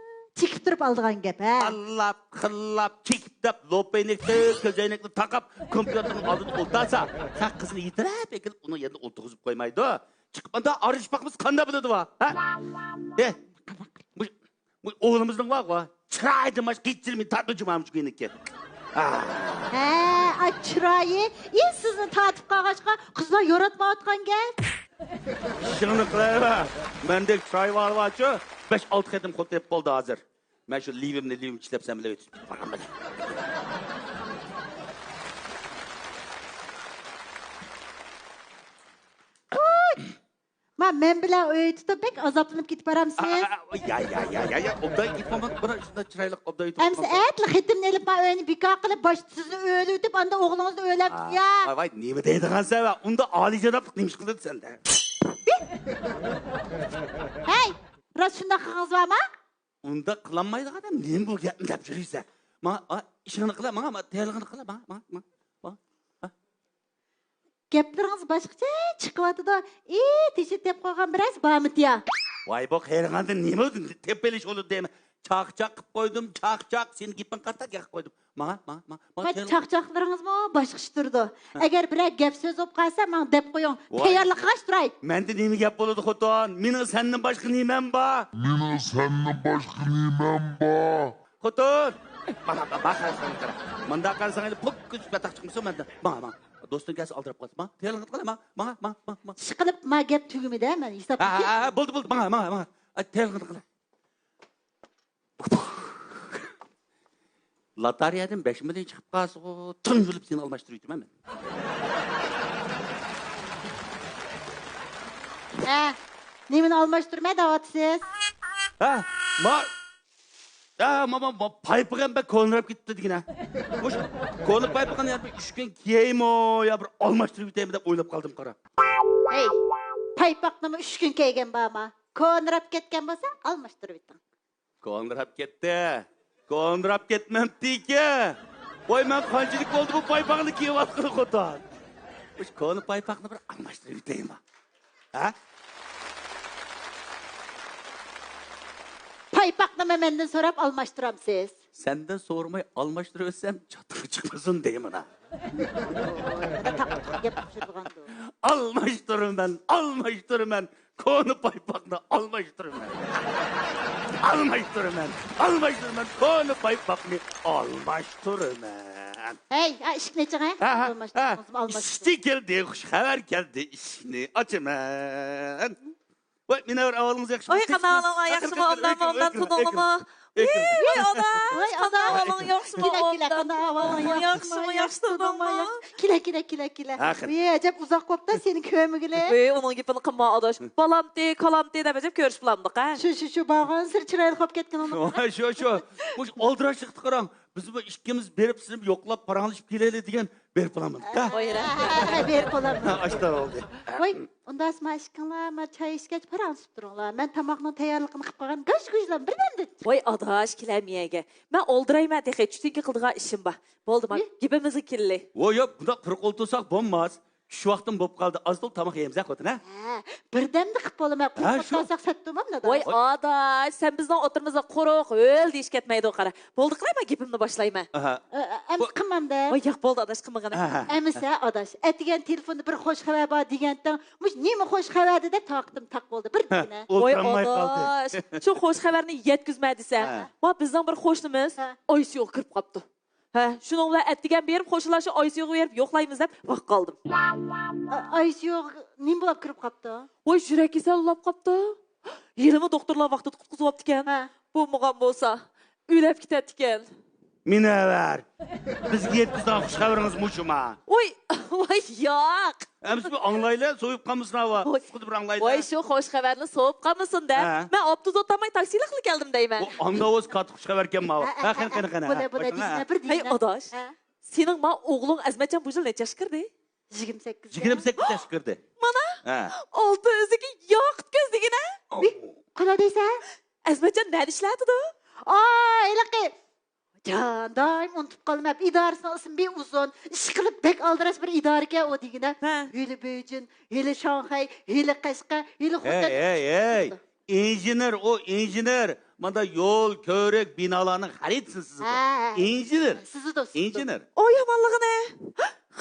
چېكىپ تۇرۇپ ئالىدىغان گەپ، ھە؟ تاللاپ، خىللاپ، چېكىپ دەپ، لوپا ئەينەكلىك، كۆز ئەينەكلىك تاقاپ، كومپيۇتېرنىڭ ئالدىدا ئولتۇرسا، سەن قىزنى يېتىلەپ ئەكېلىپ، ئۇنىڭ يېنىدا ئولتۇرغۇزۇپ قويمايدۇ. چىقىپ ئاندا ئارىلىشىپ باقمىسا قانداق بىلىدۇ، ھە؟ ئېھ، بۇ، بۇ ئوغلىمىزنىڭ بارغۇ، چىرايىدىن باشقا ھېچ يېرى مېنى تارتمايدۇ جۇمامۇ شۇ كۆينىككە. ھە، ئاي چىرايى، ئى سىزنى تارتىپ قالغاچقا، قىزلار ياراتمايۋاتقان گەپ. ئىشىڭنى قىلىۋەر. مەندەك چىراي بارلارچۇ، بەش-ئالتە قېتىم خوتۇن ئېلىپ بولدى ھازىر. مەن شۇ لىۋىمنى لىۋىم ئىشلەپ سەن بىلەن ئۆتۈپ بارغان بىلەن. ما مەن بىلەن ئۆي تۇتۇپ بەك ئازابلىنىپ كېتىپ بارامسىز؟ يا، يا، يا، يا، يا، ئوبدان كېتىپ بولمىدىم، بۇنى شۇنداق چىرايلىق ئوبدان يېتىپ ئەمسە ئەتىلا خېتىمنى ئېلىپ ما ئۆينى بىكار قىلىپ، باشتا سىزنى ئۆيلىۋېتىپ، ئاندىن ئوغلىڭىزنى ئۆيلەپ، يا. ۋاي، ۋاي، نېمە دەيدىغانسەن ۋە ئۇنداق ئالىيجانابلىق نېمە ئىش قىلىدۇ سەندە؟ ھەي، راست شۇنداق قىلغىڭىز بارمۇ؟ ئۇنداق قىلالمايدىغان ئادەم نېمە بۇ گەپنى دەپ يۈرىسەن؟ ماڭا، ئا، ئىشىڭنى قىلە، ماڭا، ماڭا، تەييارلىقىنى قىلە، ماڭا، ماڭا، ماڭا، ماڭا. ھە؟ گەپلىرىڭىز باشقىچە چىقىۋاتىدۇ. ئى، تېشى دەپ قويغان بىرەرسى بارمىتى يا؟ ۋاي، بۇ قېرىغاندا نېمە تېپىپ ئېلىش بولىدۇ دەيمەن. چاقچاق قىلىپ قويدۇم، چاقچاق. سېنىڭ گېپىڭ قارىتا گەپ قىلىپ قويدۇم. ماڭا، ماڭا، ماڭا، ماڭا. ما تەييارلىق. چاقچاقلىرىڭىزمۇ باشقىچە تۇرىدۇ. ھە. ئەگەر بىرەر گەپ سۆز بولۇپ قالسا، ماڭا دەپ قويۇڭ. ۋاي. تەييارلىق قىلغاچ تۇراي. مەندە نېمە گەپ بولىدۇ، خوتۇن؟ مېنىڭ سەندىن باشقا نېمەم بار؟ مېنىڭ سەندىن باشقا نېمەم بار؟ خوتۇن! ماڭا، ماڭا، ماڭا قارىساڭ، قارا. مۇنداق قارىساڭ، ئەمدى پوك كۆچۈپ ياتاق چىقمىسۇن مەندىن. ماڭا، ماڭا. دوستۇڭ كەلسە ئالدىراپ قالسا، ماڭا. تەييارلىق قىلغىن، ماڭا، ماڭا، ماڭا، ماڭا. ئىشقىلىپ، ما گەپ تۈگىمىدى، مەن ھېساب. ھە، ھە، ھە، بولدى، بولدى، ماڭا، ماڭا، ماڭا. ئاي، تەييارلىق قىلغىن. لاتارىيەدىن بەش مىليون چىقىپ قالسىغۇ، تۇنجۇلۇپ سېنى ئالماشتۇرۇۋېتىمەن مەن. ھە، نېمىنى ئالماشتۇرىمەن دەۋاتىسىز؟ ھە، ما، ھە، ما، ما، ما، پايپىقىم بەك كونىراپ كېتىپتۇ دېگىنە. مۇشۇ كونا پايپىقىنى يا بىر ئۈچ كۈن كىيەيمۇ، يا بىر ئالماشتۇرۇپ ئۆتەيمۇ دەپ ئويلاپ قالدىم، قارا. ھەي، پايپاقنىمۇ ئۈچ كۈن كىيگەن بارما؟ كونىراپ كەتكەن بولسا، ئالماشتۇرۇۋېتىڭ. كونىراپ كەتتى. كونىراپ كەتمەپتىكەن. ۋاي، مەن قانچىلىك بولدى بۇ پايپاقنى كىيىۋاتقىلى، خوتۇن؟ مۇشۇ كونا پايپاقنى بىر ئالماشتۇرۇپ ئۆتەيمۇ؟ ھە؟ پايپاقنىمۇ مەندىن سوراپ ئالماشتۇرامسىز؟ سەندىن سورىماي ئالماشتۇرۇۋەتسەم، چاتىقى چىقمىسۇن دەيمەن ھە. ئالماشتۇرىمەن، ئالماشتۇرىمەن. كونا پايپاقنى ئالماشتۇرىمەن. ئالماشتۇرىمەن، ئالماشتۇرىمەن، كونا پايپاقنى ئالماشتۇرىمەن. ھەي، ھە، ئىشىكنى ئېچىڭ، ھە؟ ھە، ھە، ئالماشتۇرىڭىز، ھە. ئالماشتۇرىڭىز. ئىشچى كەلدى، خۇش خەۋەر كەلدى، ئىشىكنى ئاچىمەن. ۋاي، مۇنەۋۋەر، ئەھۋالىڭىز ياخشىمۇ؟ ۋاي، قانداق ئەھۋالىڭلار، ياخشىمۇ؟ ئوبدانمۇ، ئوبدان تۇردۇڭلارمۇ؟ ۋاي ئادا، ۋاي ئادا. ئاھۋالىڭ ياخشىمۇ؟ كېلە، كېلە، قانداق ئاھۋالىڭ؟ ياخشىمۇ، ياخشى تۇردۇڭمۇ؟ كېلە، كېلە، كېلە، كېلە. ۋاي، ئەجەب ئۇزاق بوپتۇ سېنى كۆرمىگىلى. ۋاي، ئۇنىڭ گېپىنى قىلما ئاداش. بالامتى، كالامتى دەپ ئەجەب كۆرۈشۈپ بولامدۇق ھە؟ شۇ، شۇ، شۇ، بارغانسېرى چىرايلىق بولۇپ كەتكىن ئۇنىڭ. شۇ، شۇ. مۇشۇ ئالدىراشلىققا قاراڭ. بىز بۇ ئىككىمىز بېرىپ سېنى يوقلاپ پاراڭلىشىپ كېلەيلى دېگەن بېرىپ بولامدۇق ھە؟ ۋاي، رەھمەت. بېرىپ بولامدۇق. ئاشتا بولدى. ۋاي، ئۇنداق ما ئىككىڭلار ما چاي ئىچكەچ پاراڭلىشىپ تۇرۇڭلار. مەن تاماقنىڭ تەييارلىقىنى قىلىپ قويغان گاژ-گۇژلارنى بىردەمدە. ۋاي ئاداش، كېلەم يەگە. مەن ئولدۇرايمەن تېخى، چۈشتىن كېيىن قىلىدىغان ئىشىم بار. بولدى، ما گېپىمىزگە كېلەيلى. ۋو، ياق، بۇنداق قۇرۇق ئولتۇرساق بولماس. چۈش ۋاقتىمۇ بولۇپ قالدى. ئاز تولا تاماق يەيمىز ھە، خوتۇن ھە؟ ھە، بىردەمدە قىلىپ بولىمەن. ھە، قۇرۇق شۇ. ئولتۇرساق سەت تۇرمامدۇ؟ ۋاي ئاداش، سەن بىزنىڭ ئوتتۇرىمىزدا قۇرۇق، ھۆل دېيىش كەتمەيدۇ قارا. بولدى، قىلايمەن گېپىمنى باشلايمەن. ئەمدى قىلمامدە. ۋاي ياق، بولدى ئاداش، قىلمىغىنە. ئەمىسە ئاداش، ئەتىگەن تېلېفوندا بىر خوش خەۋەر بار دېگەنتىڭ، مۇشۇ نېمە خوش خەۋەر دەپ تاقىتىم تاق بولدى. بىر دېگىنە. ۋاي ئاداش، شۇ خوش خەۋەرنى يەتكۈزمە دېسە. ھە. ۋا بىزنىڭ بىر قوشنىمىز ئايسىيۇغا كىرىپ قاپتۇ. ھە، شۇنىڭ بىلەن ئەتىگەن بېرىپ خوشلاشىپ ئايسىيۇغا بېرىپ يوقلايمىز دەپ ۋاق قالدىم. ئايسىيۇغا نېمە بولۇپ كىرىپ قاپتۇ؟ ۋاي يۈرەك كېسەل بولاپ قاپتۇ. ھېلىمۇ دوختۇرلار ۋاقتىدا قۇتقۇزۇۋاپتىكەن. ھە. بولمىغان بولسا ئۆلۈپ كېتەتتىكەن. مۇنەۋۋەر، بىزگە يەتكۈزىدىغان خۇش خەۋىرىڭىز مۇشۇما؟ ۋاي، ۋاي ياق. ئەمىسە بىر ئاڭلايلى، سويۇپ قالمىسۇن ھاۋا. ۋاي. ئۇسقىدا بىر ئاڭلايلى. ۋاي شۇ خوش خەۋەرنى سويۇپ قالمىسۇن دەپ. ھە. مەن ئاپتوبۇس ئولتۇرماي تاكسىلىقلا كەلدىم دەيمەن. ئاڭلاۋالسا قاتتىق خۇش خەۋەركەن ماۋۇ. ھە، قېنى، قېنى، قېنى. بۇنى، بۇنى دېگىنە، بىر دېگىنە. ھەي ئاداش، سېنىڭ ما ئوغلۇڭ ئەزمەتجان بۇ يىل نەچچە ياشقا كىردى؟ يىگىرمە سەككىز. يىگىرمە سەككىز ياشقا كىردى. مانا، ھە. ئالتە ئۆزىكى ياقۇت كۆز دېگىنە. قانداق دەيسەن؟ ئەزمەتجان نەدە ئىشلەتىدۇ؟ ئا، ھېلىقى جان، دائىم ئۇنتۇپ قالىمەن. ئىدارىسىنىڭ ئىسمى بەك ئۇزۇن. ئىشقىلىپ بەك ئالدىراش بىر ئىدارىكەن ئۇ دېگىنە. ھە. ھېلى بېيجىڭ، ھېلى شاڭخەي، ھېلى قەشقەر، ھېلى خوتەن. ھەي، ھەي، ھەي. ئىنژېنېر ئۇ، ئىنژېنېر. ماندا يول، كۆۋرۈك، بىنالارنىڭ خەرىتىسىنى سىزىدۇ. ھە، ھە. ئىنژېنېر. سىزىدۇ، سىزىدۇ. ئىنژېنېر. ئۇ يامانلىقى نە؟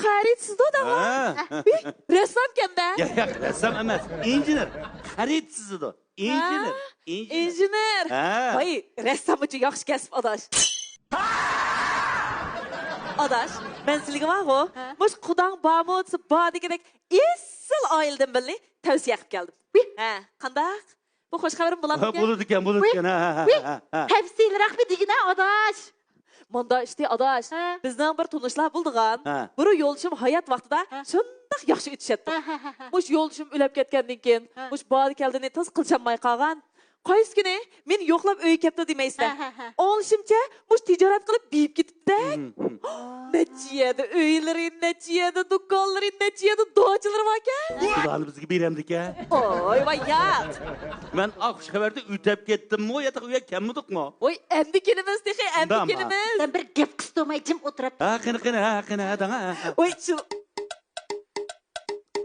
خەرىتى سىزىدۇ دەڭا. ھە. ئۇي، رەسسامكەن دە. ياق، ياق، رەسسام ئەمەس. ئىنژېنېر. خەرىتە سىزىدۇ. ئىنژېنېر، ھە؟ ئىنژېنېر. ئىنژېنېر. ھە. ۋاي، رەسسام ئۈچۈن ياخشى كەسىپ، ئاداش. ئاداش، مەن سىلىگە بارغۇ، ھە؟ مۇشۇ قۇداڭ بارمۇ دېسە، بار دېگۈدەك ئېسىل ئائىلىدىن بىرنى تەۋسىيە قىلىپ كەلدىم. ھە، قانداق؟ بۇ خوش خەۋىرىم بولامدىكەن؟ بولىدىكەن، بولىدىكەن. ھە، ھە، ھە، ھە. تەپسىلىيراق بىر دېگىنە، ئاداش. مۇندا ئىشتى ئاداش، ھە. بىزنىڭ بىر تونۇشلار بولىدىغان، ھە. بىر يولدىشىم ھايات ۋاقتىدا ھە. شۇنداق ياخشى ئۆتۈشەتتۇق. ھە، ھە، ھە، ھە. مۇشۇ يولدىشىم ئۆلۈپ كەتكەندىن كېيىن، ھە. مۇشۇ باردى كەلدىنى تازا قىلىشالماي قالغان. قايسى كۈنى مېنى يوقلاپ ئۆيگە كەپتۇ دېمەيسىلەر. ھە، ھە، ھە. ئاڭلىشىمچە، مۇشۇ تىجارەت قىلىپ بېيىپ كېتىپتە. ھىم، ھىم. نەچچە يەردە ئۆيلىرى، نەچچە يەردە دۇكانلىرى، نەچچە يەردە داچىلىرى باركەن. شۇلارنى بىزگە بېرەمدىكەن؟ ئوي، ۋاي ياق. مەن ئا خۇش خەۋەردە ئۆتەپ كەتتىممۇ يا تېخى ئۆيگە كەلمىدۇقمۇ؟ ۋاي، ئەمدى كېلىمىز تېخى، ئەمدى كېلىمىز. سەن بىر گەپ قىستۇرماي جىم ئولتۇرۇپ. ھە، قېنى، قېنى، ھە، قېنى، ھە، دەڭە، ھە، ھە. ۋاي، شۇ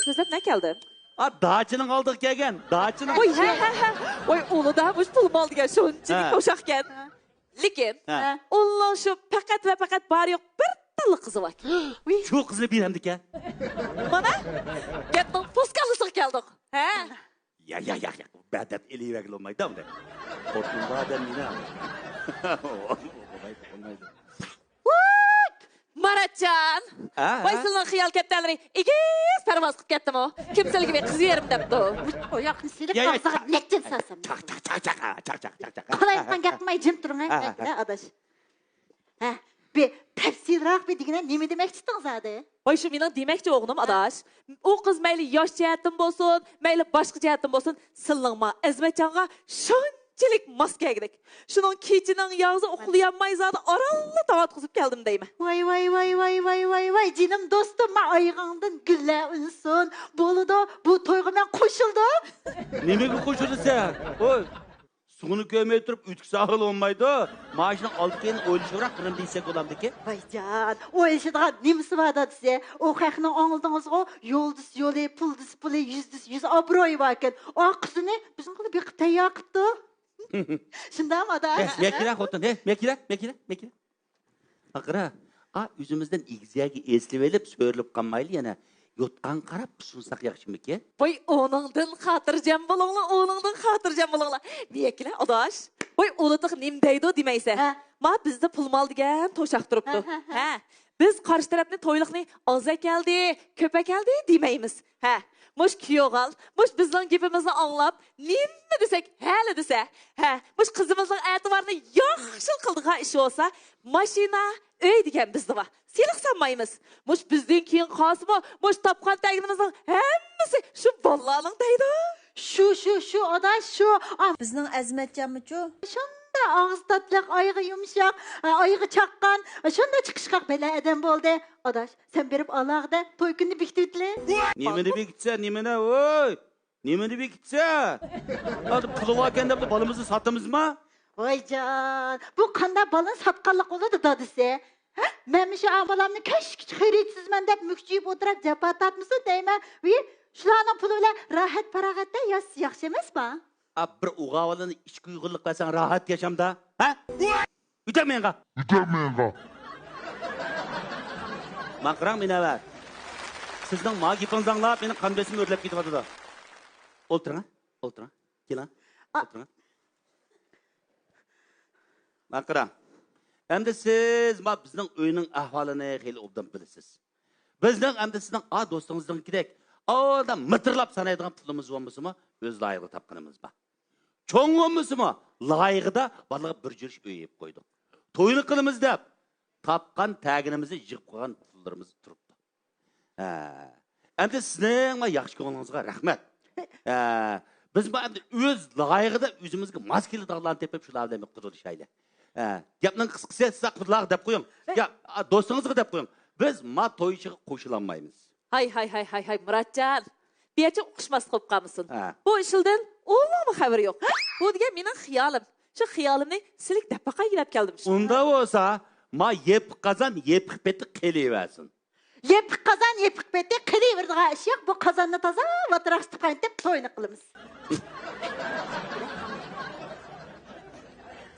سۆزلەپ نە كەلدىم؟ ئا، داچىنىڭ ئالدىغا كەلگەن، داچىنىڭ. ۋاي، ھە، ھە، ھە. ۋاي، ئۇلىدا مۇشۇ پۇل مال دېگەن شۇنچىلىك ھە. توشاقكەن. لېكىن ھە. ئۇنىڭ شۇ پەقەت ۋە پەقەت بار يوق بىر تاللا قىزى بار. شۇ قىزنى بېرەمدىكەن؟ مانا، گەپنىڭ پوسكاللىسىغا كەلدۇق. ھە؟ يا، يا، يا، يا، بەدەپ ئېلىۋەرگىلى بولمايدۇ ئۇنداق. خوتۇن بار ئادەم مېنى. بولمايدۇ، بولمايدۇ. ۋوي! ماراتجان! ھە، ۋاي، ھە؟ سىلىنىڭ خىيال كەپتەرلىرى ئېگىز پەرۋاز قىلىپ كەتتىمۇ؟ كىم سىلىگە بىر قىز بېرىم دەپتۇ؟ ئاياقنى سېلىپ يا، يا، ئاغزىغا چاق، نەچچىن سالسام. چاق، چاق، چاق. قالايمىقان گەپ قىلماي جىم تۇرۇڭ، ھە؟ ھە، ھە، ھە. ئاداش. ھە، بىر تەپسىلراق بىر دېگىنە نېمە دېمەكچىتىڭ زادى؟ ۋاي، شۇ مېنىڭ دېمەكچى بولغىنىم، ھە. ئاداش. ئۇ قىز مەيلى ياش جەھەتتىن بولسۇن، مەيلى باشقا جەھەتتىن بولسۇن، سىلىنىڭ ما ئەزمەتجانغا شۇنچىلىك ماس كەلگۈدەك. شۇنىڭ كېچىنىڭ ياغزى ئۇخلىيالماي زادى ئارانلا تاڭ ئاتقۇزۇپ كەلدىم دەيمەن. ۋاي، ۋاي، ۋاي، جېنىم دوستۇم، ما ئايىغىڭدىن گۈللەر ئۈنسۇن. بولىدۇ، بۇ تويغا مەن قوشۇلدۇم. نېمىگە قوشۇلىسەن؟ ۋوي، سۇنى كۆرمەي تۇرۇپ ئۆتۈك ساغىلى بولمايدۇ. مانا شۇنىڭ ئالدى كەينىنى ئويلىشىۋراق بىرنېمە دېسەك بولامدىكى؟ ۋايجان، ئويلىشىدىغان نېمىسى بار دېسە، ئۇ خەقنىڭ ئاڭلىدىڭىزغۇ، يول دېسە يولى، پۇل دېسە پۇلى، يۈز دېسە يۈز ئابرۇيى باركەن. ئا قىزىنى بىزنىڭ قىلىپ بېقىپ تەييار قىپتۇ. شۇنداقمۇ ئاداش؟ ھە، مەكىرە خوتۇن، ھە، مەكىرە، مەكىرە، مەكىرە. ئاقىرا، ئا، ئۆزىمىزدىن ئېگىز يەرگە ئېسىلىۋېلىپ، سۆرىلىپ قالمايلى يەنە. يوتقانغا قاراپ پۇسۇنساق ياخشىمىكىن؟ ۋاي، ئۇنىڭدىن خاتىرجەم بولۇڭلار، ئۇنىڭدىن خاتىرجەم بولۇڭلار. نېيەكىلە، ئاداش؟ ۋاي، ئۇلىتىق نېمە دەيدۇ دېمەيسەن؟ ھە. ما بىزدە پۇل مال دېگەن توشاق تۇرۇپتۇ. ھە، ھە، ھە. ھە، بىز قارشى تەرەپنى تويلۇقنى ئاز ئەكەلدى، كۆپ ئەكەلدى دېمەيمىز. ھە. مۇش كۈيئوغۇل، مۇش بىزنىڭ گېپىمىزنى ئاڭلاپ، نېمە دېسەك، ھەلى دېسە، ھە، مۇش قىزىمىزنىڭ ئەتىۋارىنى ياخشىلا قىلىدىغان ئىشى بولسا، ماشىنا، ئۆي دېگەن بىزدە بار. سېلىق سالمايمىز. مۇش بىزدىن كېيىن قالسىمۇ، مۇش تاپقان تەگىنىمىزنىڭ ھەممىسى شۇ بالىلارنىڭ دەيدۇ. شۇ، شۇ، شۇ، ئاداش، شۇ. ئا، بىزنىڭ ئەزمەتجانمۇچۇ؟ شۇنداق ئاغزى تاتلىق، ئايىغى يۇمشاق، ئايىغى چاققان، شۇنداق چىقىشقاق بەلە ئادەم بولدى. ئاداش، سەن بېرىپ ئالاغىدە توي كۈنىنى بېكىتىۋېتىلى. نېمىنى بېكىتسە، نېمىنى، ۋوي؟ نېمىنى بېكىتسە؟ ھازىر پۇلى باركەن دەپ بالىمىزنى ساتىمىزما؟ ۋايجان، بۇ قانداق بالىنى ساتقانلىق بولىدۇ دادىسى؟ ھە؟ مەن مۇشۇ ئا بالامنى كەچكىچە خېرىدسىزمەن دەپ مۈكچىيىپ ئولتۇرۇپ جاپا تارتمىسۇن دەيمەن. ۋى، شۇلارنىڭ پۇلى بىلەن راھەت پاراغەتتە ياشىسا ياخشى ئەمەسما؟ ئا، بىر ئوغۇل بالىنى ئىچكى ئۇيغۇرلۇق بەرسەڭ راھەت ياشامدا، ھە؟ ئۆتەڭ مېڭە. ئۆتەڭ مېڭە. ماڭا قاراڭ، مۇنەۋۋەر. سىزنىڭ ما گېپىڭىزنى ئاڭلاپ، مېنىڭ قان بېسىمىم ئۆرلەپ كېتىۋاتىدۇ. ئولتۇرۇڭ، ئولتۇرۇڭ. كېلىڭ، ئا. ئولتۇرۇڭ. ماڭا قاراڭ. ئەمدى سىز ما بىزنىڭ ئۆينىڭ ئەھۋالىنى خېلى ئوبدان بىلىسىز. بىزنىڭ ئەمدى سىزنىڭ ئا دوستىڭىزنىڭكىدەك ئادا مىتىرلاپ سانايدىغان پۇلىمىز بولمىسىمۇ، ئۆز لايىقىدا تاپقىنىمىز بار. چوڭ بولمىسىمۇ، لايىقىدا بالىغا بىر جۈرۈش ئۆي ئېلىپ قويدۇق. توينى قىلىمىز دەپ، تاپقان تەگىنىمىزنى يىغىپ قويغان پۇللىرىمىز تۇرۇپتۇ. ھە. ئەمدى سىزنىڭ ياخشى كۆڭلىڭىزگە رەھمەت. ھە. بىز بۇ ئەمدى ئۆز لايىقىدا ئۆزىمىزگە ماس كېلىدىغانلارنى تېپىپ، شۇلار بىلەن بىر قىلىشايلى. ھە. گەپنىڭ قىسقىسى، سىز قۇدىلارغا دەپ قويۇڭ. يا، دوستىڭىزغا دەپ قويۇڭ. بىز ما توي ئىشىغا قوشۇلالمايمىز. ھاي، ھاي، ھاي، ھاي، ھاي، مۇراتجان. بىرچە ئۇقۇشماسلىق بولۇپ قالمىسۇن. ھە. بۇ ئىشلىدىن ئۇنىڭمۇ خەۋىرى يوق. بۇ دېگەن مېنىڭ خىيالىم. شۇ خىيالىمنى سىلىگە دەپ باقاي دەپ كەلدىم شۇ. ئۇنداق بولسا، ما يېپىق قازان يېپىق پېتى قېلىۋەرسۇن. يېپىق قازان يېپىق پېتى قېلىۋېرىدىغان ئىش يوق. بۇ قازاننى تازا ۋاتراق تۇتۇپ قاينىتىپ توينى قىلىمىز.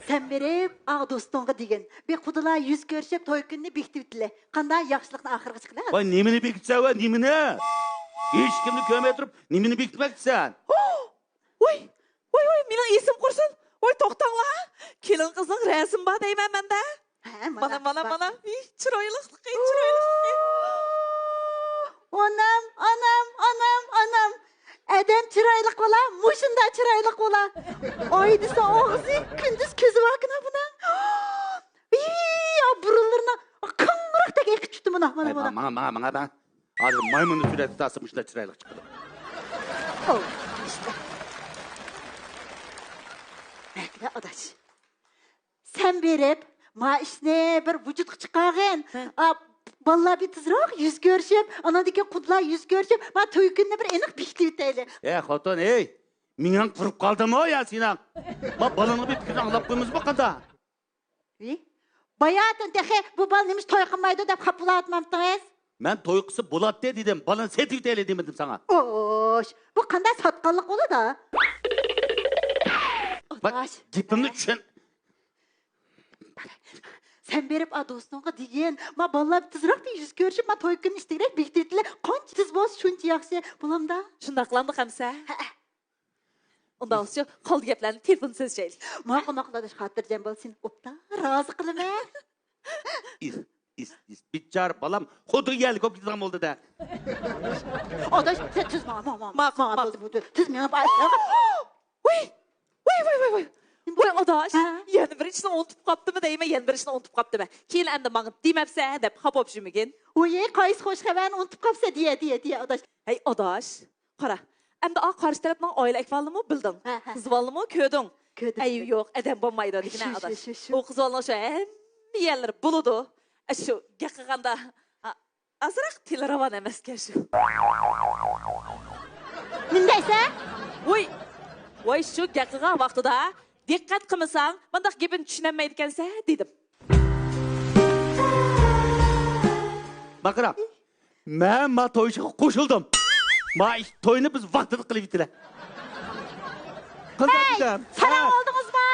سەن بېرىپ ئاغ دوستۇڭغا دېگىن. بىر قۇدىلا يۈز كۆرۈشۈپ توي كۈنىنى بېكىتىۋېتىلى. قانداق ياخشىلىقنى ئاخىرىغىچە قىلىڭ. ۋاي، نېمىنى بېكىتسەن ۋە نېمىنى؟ ھېچكىمنى كۆرمەي تۇرۇپ نېمىنى بېكىتمەكچىسەن؟ ۋاي، ۋاي، ۋاي، مېنىڭ ئېسىم قۇرسۇن. ۋاي، توختاڭلار. كېلىن قىزنىڭ رەسىمى بار دەيمەن مەندە. ھە، مانا، مانا، مانا، مانا. ئى، چىرايلىقلىقى، چىرايلىقلىقى. ئانام، ئانام، ئانام، ئانام. ئادەم چىرايلىق بولا، مۇشۇنداق چىرايلىق بولا. ئاي دېسە ئاغزى، كۈندۈز كۆزى باركىنا بۇنىڭ. ئى، بۇرۇنلىرىنى قاڭغۇراقتەك ئېقىپ چىقتى مانا، مانا، ئەي، مانا. ماڭا، ماڭا، ماڭا، ماڭا. ھازىر مايمۇننى سۈرەتكە تارتسا مۇشۇنداق چىرايلىق چىقىدۇ. ئوۋ، ئىشتە. بەكلا ئاداش. سەن بېرىپ، ما ئىشنى بىر ۋۇجۇدقا چىقارغىن. ھە. ئا، بالىلار بىر تېزراق يۈز كۆرۈشۈپ، ئاناندىن كېيىن قۇدىلار يۈز كۆرۈشۈپ، ما توي كۈنىنى بىر ئېنىق بېكىتىۋېتەيلى. ئە، خوتۇن، ھەي، مېڭەڭ قۇرۇپ قالدىمۇ يا سېنىڭ؟ ما بالىنىڭ بىر پىكرىنى ئاڭلاپ قويمىسىمۇ قانداق؟ ۋى؟ باياتىن تېخى بۇ بالا نېمىش توي قىلمايدۇ دەپ خاپا بولۇۋاتمامتىڭىز؟ مەن توي قىلسا بولاتتى دېدىم، بالىنى سېتىۋېتەيلى دېمىدىم ساڭا. ئوش، بۇ قانداق ساتقانلىق بولىدۇ؟ بەك ئاداش. گېپىمنى چۈشەن. سەن بېرىپ ئا دوستۇڭغا دېگىن، ما بالىلار تېزراق بىر يۈز كۆرۈشۈپ، ما توي كۈنىنى ئىشتىگرەك بېكىتىۋېتىلى، قانچە تېز بولسا شۇنچە ياخشى، بولامدا؟ شۇنداق قىلامدۇق ئەمسە؟ ھەئە. ئۇنداق بولسىچۇ، قالدى گەپلەرنى تېلېفوندا سۆزلىشەيلى. ماقۇل، ماقۇل، ئاداش، خاتىرجەم بول، سېنى ئوبدان رازى قىلىمەن. ئىس، ئىس، ئىس، بىچارە بالام خوتۇنغا يەرلىك بولۇپ كېتىدىغان بولدى-دە. ئاداش، سەن تېز ماڭا، ماڭا، ماڭا. ماقۇل، ماقۇل. تېز مېڭىپ، ئاي، ۋاي، ۋاي، ۋاي، ۋاي. ۋاي، ئاداش، ھە؟ يەنە بىر ئىشنى ئۇنتۇپ قاپتىمەن دەيمەن، يەنە بىر ئىشنى ئۇنتۇپ قاپتىمەن. كېيىن ئەمدى ماڭا دېمەپسەن دەپ خاپا بولۇپ يۈرمىگىن. ۋوي، قايسى خوش خەۋەرنى ئۇنتۇپ قاپسەن دېيە، دېيە، دېيە، ئاداش. ھەي، ئاداش. قارا، ئەمدى ئا قارشى تەرەپنىڭ ئائىلە ئەھۋالىنىمۇ بىلدىڭ. ھە، ھە. قىز بالىنىمۇ كۆردۈڭ. كۆردۈم، ئەيىبى كۆردۈم. يوق، ئادەم بولمايدۇ دېگىنە شۇ، شۇ، ئاداش. شۇ، شۇ. ئۇ قىز بالىنىڭ شۇ ھەممە يەرلىرى بولىدۇ. شۇ گەپ قىلغاندا، ئا-، ئازراق تىلى راۋان ئەمەسكەن شۇ. نېمە دەيسەن؟ ۋوي، ۋاي، شۇ گەپ قىلغان ۋاقتىدا دىققەت قىلمىساڭ، مۇنداق گېپىنى چۈشىنەلمەيدىكەنسەن دېدىم. باقىراق. مەن ما توي ئىشىغا قوشۇلدۇم. ما ئىش، توينى بىز ۋاقتىدا قىلىۋېتىلە. قىلدىم، ھەي، دېدىم. ساراڭ ھە. بولدىڭىزمۇ؟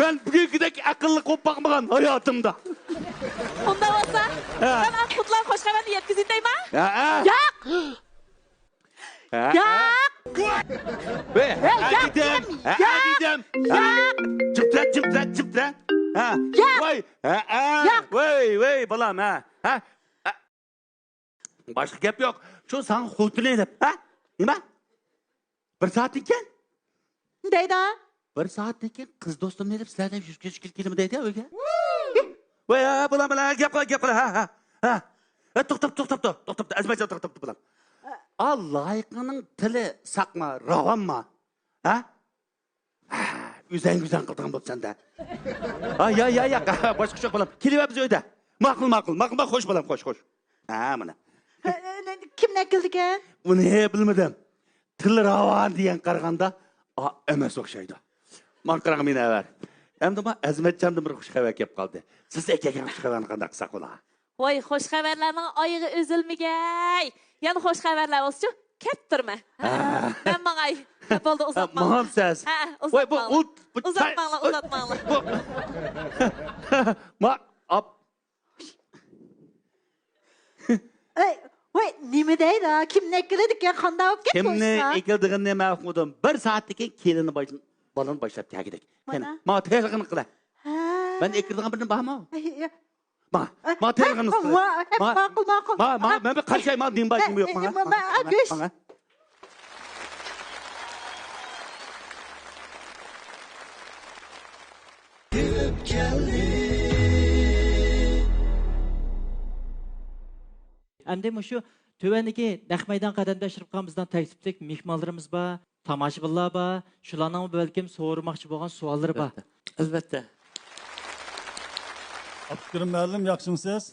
مەن بۈگۈنكىدەك ئەقىللىق بولۇپ باقمىغان ھاياتىمدا. ئۇنداق بولسا، ھە. مەن ئا قۇدىلارغا خوش خەۋەرنى يەتكۈزۈۋېتەيما؟ ھە، ھە. ياق! ھە، ھە. ياق! ۋەي، ھە، ھە، ياق دېدىم. دېدىم. ھە، ھە ياق! دېدىم. ھە. ياق! جىم تۇرە، جىم تۇرە، جىم تۇرە. ھە. ياق! ۋاي، ھە، ھە. ياق! ۋاي، ۋاي، بالام، ھە. ھە. ھە. باشقا گەپ يوق. شۇ ساڭا خوتۇن ئېلىپ، ھە؟ نېمە؟ بىر سائەتتىن كېيىن؟ دەيدۇ. بىر سائەتتىن كېيىن قىز دوستۇمنى ئېلىپ سىلەردەن يۈز كېلىمەن دەيدۇ ئۆيگە. ۋاي، ھە، بولام، بولام، گەپ قىل، گەپ قىل، ھە، ھە، ھە. ھە، توختاپ، توختاپ، توختاپ، توختاپ، ئەزىمەتجان، توختاپ، توختاپ، بولام. ئا، لايىقىنىڭ تىلى ساقما، راۋانما؟ ھە؟ ھە، ئۆزەڭ ئۆزەڭ قىلىدىغان بوپسەن-دە. ھە، يا، يا، يا، باشقا ئۇچۇق، بالام. كېلىۋەر بىز ئۆيدە. ماقۇل، ماقۇل، ماقۇل، ماقۇل، خوش، بالام، خوش، خوش. ھە، مانا. ھە، ئە، كىمنى ئەكېلىدىكەن؟ ئۇنى بىلمىدىم. تىل راۋان دېگەن قارىغاندا، ئا، ئەمەس ئوخشايدۇ. ماڭا قاراڭ، مېنى ئەۋەر. ئەمدى ما ئەزىمەتجاندىن بىر خۇش خەۋەر كەپ قالدى. سىز ئەكەلگەن خۇش خەۋەرنى قانداق قىلساق بولا؟ ۋاي، خوش خەۋەرلەرنىڭ ئايىغى ئۈزۈلمىگەي. يەنە خوش خەۋەرلەر بولسىچۇ، كەپ تۇرمە. ھە، ھە. مەن ماڭاي. ھە، بولدى، ھە، ئۇزاتماڭلار. ماڭامسىز؟ ھە، ھە، ۋاي، بۇ ئۇزاتماڭلار. ئۇل-، بۇ چاي-، ئۇزاتماڭلار، ئۇزاتماڭلار. بۇ، ما، ئاپ-، ئەي، ۋاي، نېمە دەيدۇ؟ كىمنى ئەكېلىدىكەن؟ قانداق بولۇپ كەتتى؟ كىمنى ئەكېلىدىغىنىنى مەن ئۇقمىدىم. بىر سائەتتىن كېيىن كېلىننى باش-، بالىنى باشلاپ كەلگۈدەك. مانا. مانا تېلېفون قىلە. ھە. مەن ئەكېلىدىغان بىرنېمە بارمۇ؟ ئەي، يا. ماڭا، ئە، ماڭا ئە، تېلېفون قىلىڭ. ماقۇل، ماقۇل. ماڭا، ماڭا، ماڭا، ماڭا، ماڭا. مەن بىر قارىشاي، ماڭا نېمە بار، ئە، نېمە يوق، ئە، ماڭا. ماڭا، ماڭا، ماڭا. گۆش. ماڭا. ئەمدى مۇشۇ تۆۋەندىكى نەق مەيدان قەدەمدە ئىشلەپ قالغان بىزنىڭ تەكلىپلىك مېھمانلىرىمىز بار. تاماشىبىنلار بار، شۇلارنىڭمۇ بەلكىم سورىماقچى بولغان سوئاللىرى بار. ئەلۋەتتە. ئابدۇكېرىم مۇئەللىم، ياخشىمۇسىز؟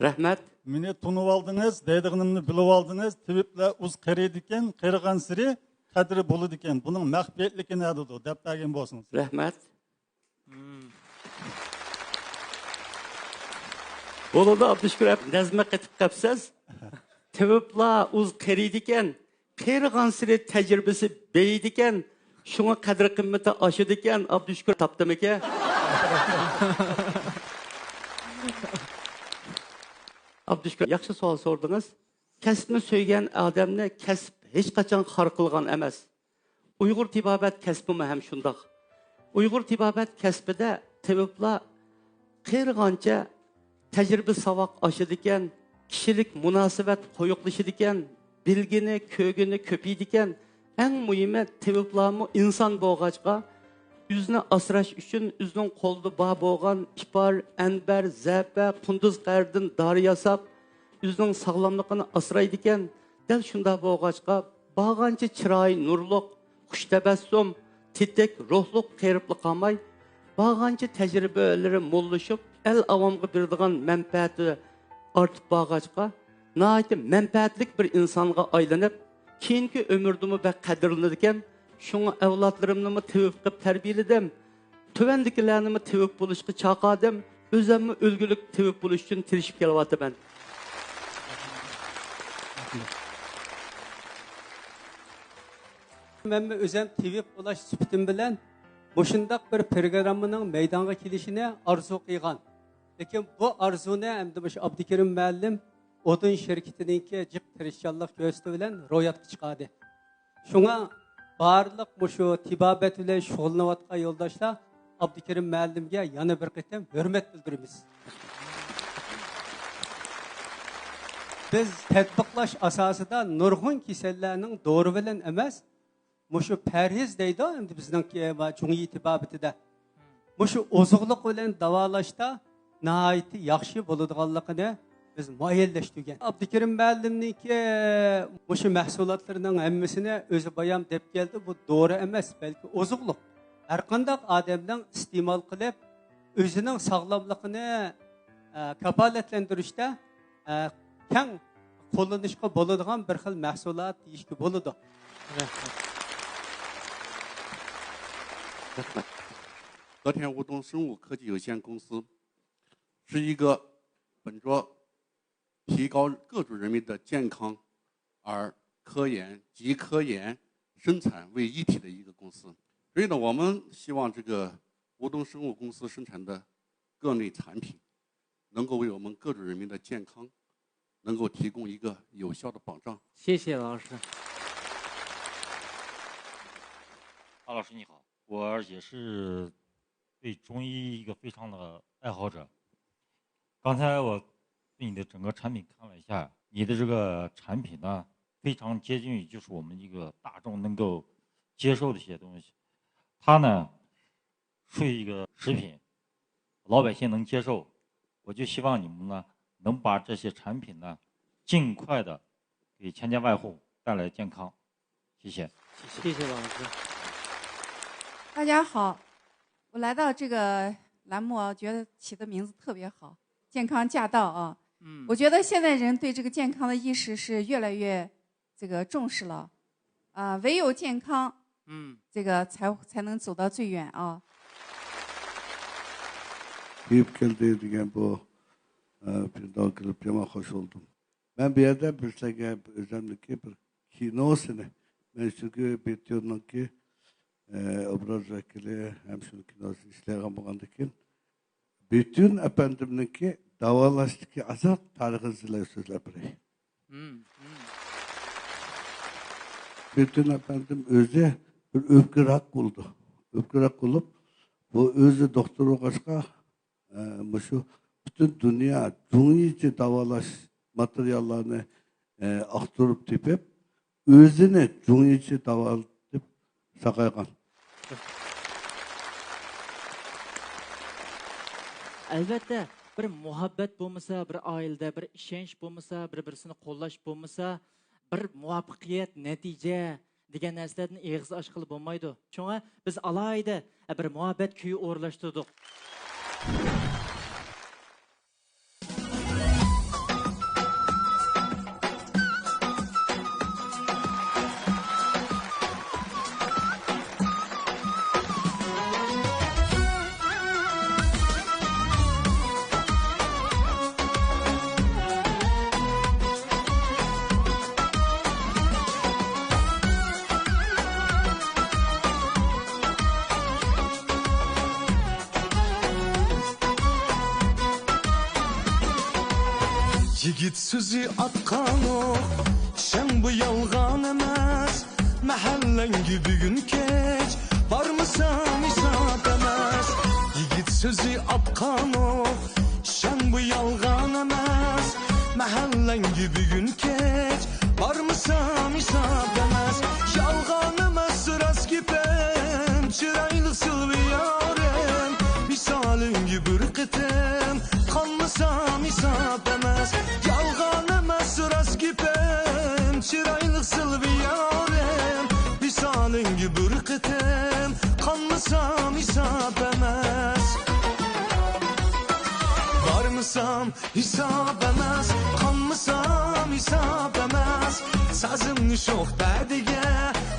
رەھمەت. مېنى تونۇۋالدىڭىز، دەيدىغىنىمنى بىلىۋالدىڭىز. تېۋىپلار ئۇز قېرىيدىكەن، قېرىغانسېرى قەدرى بولىدىكەن. بۇنىڭ مەخپىيەتلىكى نەدىدۇ؟ دەپ بەرگەن بولسىڭىز. رەھمەت. بولىدۇ، ئابدۇشۈكۈر ئەپ، نەزمە قېتىپ قاپسىز. تېۋىپلار ئۇز قېرىيدىكەن، قېرىغانسېرى تەجرىبىسى بېيىيدىكەن، شۇڭا قەدىر-قىممىتى ئاشىدىكەن. ئابدۇشۈكۈر تاپتىمىكى؟ ئابدۇشۈكۈر، ياخشى سوئال سورىدىڭىز. كەسىپنى سۆيگەن ئادەمنى كەسىپ ھېچقاچان خار قىلغان ئەمەس. ئۇيغۇر تېبابەت كەسپىمۇ ھەم شۇنداق. ئۇيغۇر تېبابەت كەسپىدە تېۋىپلار قېرىغانچە تەجرىبە-ساۋاق ئاشىدىكەن، كىشىلىك مۇناسىۋەت قويۇقلىشىدىكەن، بىلگىنى، كۆرگىنى كۆپىيىدىكەن. ئەڭ مۇھىمى، تېۋىپلارمۇ ئىنسان بولغاچقا، ئۆزىنى ئاسراش ئۈچۈن ئۆزىنىڭ قولىدا بار بولغان ئىپار، ئەنبەر، زەپە، قۇندۇز قەرىدىن دارى ياساپ، ئۆزىنىڭ ساغلاملىقىنى ئاسرايدىكەن. دەل شۇنداق بولغاچقا، بارغانچە چىرايى نۇرلۇق، خۇش تەبەسسۇم، تېتىك روھلۇق قېرىپلا قالماي، بارغانچە تەجرىبىلىرى موللىشىپ، ئەل-ئاۋامغا بېرىدىغان مەنپەئەتى ئارتىپ بارغاچقا، ناھايىتى مەنپەئەتلىك بىر ئىنسانغا ئايلىنىپ، كېيىنكى ئۆمرىدىمۇ بەك قەدىرلىنىدىكەن. شۇڭا ئەۋلادلىرىمنىمۇ تېۋىپ قىلىپ تەربىيەلىدىم. تۆۋەندىكىلەرنىمۇ تېۋىپ بولۇشقا چاقىردىم. ئۆزۈممۇ ئۈلگىلىك تېۋىپ بولۇش ئۈچۈن تىرىشىپ كېلىۋاتىمەن. مەنمۇ ئۆزۈم تېۋىپ بولاش سۈپىتىم بىلەن مۇشۇنداق بىر پروگراممىنىڭ مەيدانغا كېلىشىنى ئارزۇ قىلغان. لېكىن بۇ ئارزۇنى ئەمدى مۇشۇ ئابدۇكېرىم مۇئەللىم ئودۇن شىركىتىنىڭكى جىق تىرىشچانلىق كۆرسىتىشى بىلەن روياپقا چىقاردى. شۇڭا بارلىق مۇشۇ تېبابەت بىلەن شۇغۇللىنىۋاتقان يولداشلار ئابدۇكېرىم مۇئەللىمگە يەنە بىر قېتىم ھۆرمەت بىلدۈرىمىز. بىز تەتبىقلاش ئاساسىدا نۇرغۇن كېسەللەرنىڭ دورا بىلەن ئەمەس، مۇشۇ پەرھىز دەيدۇ، ئەمدى بىزنىڭكى جۇڭيى تېبابىتىدە مۇشۇ ئوزۇقلۇق بىلەن داۋالاشتا ناھايىتى ياخشى بولىدىغانلىقىنى بىز مۇئەييەنلەشتۈرگەن. ئابدۇكېرىم مۇئەللىمنىڭكى مۇشۇ مەھسۇلاتلىرىنىڭ ھەممىسىنى ئۆزى بايام دەپ كەلدى، بۇ دورا ئەمەس، بەلكى ئوزۇقلۇق. ھەرقانداق ئادەمنىڭ ئىستېمال قىلىپ، ئۆزىنىڭ ساغلاملىقىنى، ئە، كاپالەتلەندۈرۈشتە، ئە، كەڭ قوللىنىشقا بولىدىغان بىر خىل مەھسۇلات دېيىشكە بولىدۇ. رەھمەت. رەھمەت. 和田吴东生物科技有限公司是一个本着提高各族人民的健康而科研及科研生产为一体的一个公司。所以呢，我们希望这个吴东生物公司生产的各类产品能够为我们各族人民的健康能够提供一个有效的保障。谢谢老师。 马老师你好，我也是对中医一个非常的爱好者。刚才我对你的整个产品看了一下，你的这个产品呢，非常接近于就是我们一个大众能够接受的一些东西。它呢，是一个食品，老百姓能接受。我就希望你们呢，能把这些产品呢，尽快的给千家万户带来健康。谢谢。谢谢老师。大家好，我来到这个栏目啊，我觉得起的名字特别好，健康驾到啊。嗯，我觉得现在人对这个健康的意识是越来越这个重视了，啊，唯有健康，嗯，这个才才能走到最远啊。 كىيىپ كەلدى دېگەن بۇ پىرداۋ كېلىپ يامان خوش بولدۇم. مەن بۇ يەردە بىر سىلەرگە ئۆزۈمنىڭكى بىر كىنوسىنى، مەن چۈنكى بىتيۇننىڭكى ئوبراز ۋەكىلى ھەم شۇنىڭ كىنوسىنى ئىشلەيدىغان بولغاندىكىن، بىتيۇن ئەپەندىمنىڭكى داۋالاشتىكى ئازراق تارىخىنى سىلەرگە سۆزلەپ بېرەي. مم، مم. بىتيۇن ئەپەندىم ئۆزى بىر ئۆپكە راك بولدى. ئۆپكە راك بولۇپ، بۇ ئۆزى دوختۇر بولغاچقا، ئە، مۇشۇ پۈتۈن دۇنيا جۇڭيىچى داۋالاش ماتېرىياللارنى، ئە، ئاختۇرۇپ تېپىپ، ئۆزىنى جۇڭيىچى داۋالىتىپ ساقايغان. ئەلۋەتتە، بىر مۇھەببەت بولمىسا، بىر ئائىلىدە بىر ئىشەنچ بولمىسا، بىر-بىرسىنى قوللاش بولمىسا، بىر مۇۋەپپەقىيەت، نەتىجە دېگەن نەرسىلەردىن ئېغىز ئاچقىلى بولمايدۇ. شۇڭا بىز ئالاھىدە بىر مۇھەببەت كۈيى ئورۇنلاشتۇردۇق. يىگىت سۆزى ئاتقان ئوق، ئىشەن بۇ يالغان ئەمەس. مەھەللەڭگە بۈگۈن كەچ، بارمىسام ھېساب ئەمەس. يىگىت سۆزى ئاتقان ئوق، ئىشەن بۇ يالغان ئەمەس. مەھەللەڭگە بۈگۈن كەچ، بارمىسام ھېساب ئەمەس. يالغان ئەمەس، راست گېپىم، چىرايلىق سىلۋىيارىم. ۋىسالىڭگە بىر قېتىم، قانمىسام ھېساب ئەمەس. يالغان ئەمەس، راست گېپىم، چىرايلىق سىلۋىيارىم. ۋىسالىڭگە بىر قېتىم، قانمىسام ھېساب ئەمەس. بارمىسام ھېساب ئەمەس، قانمىسام ھېساب ئەمەس. سازىمنى شوخ پەدىگە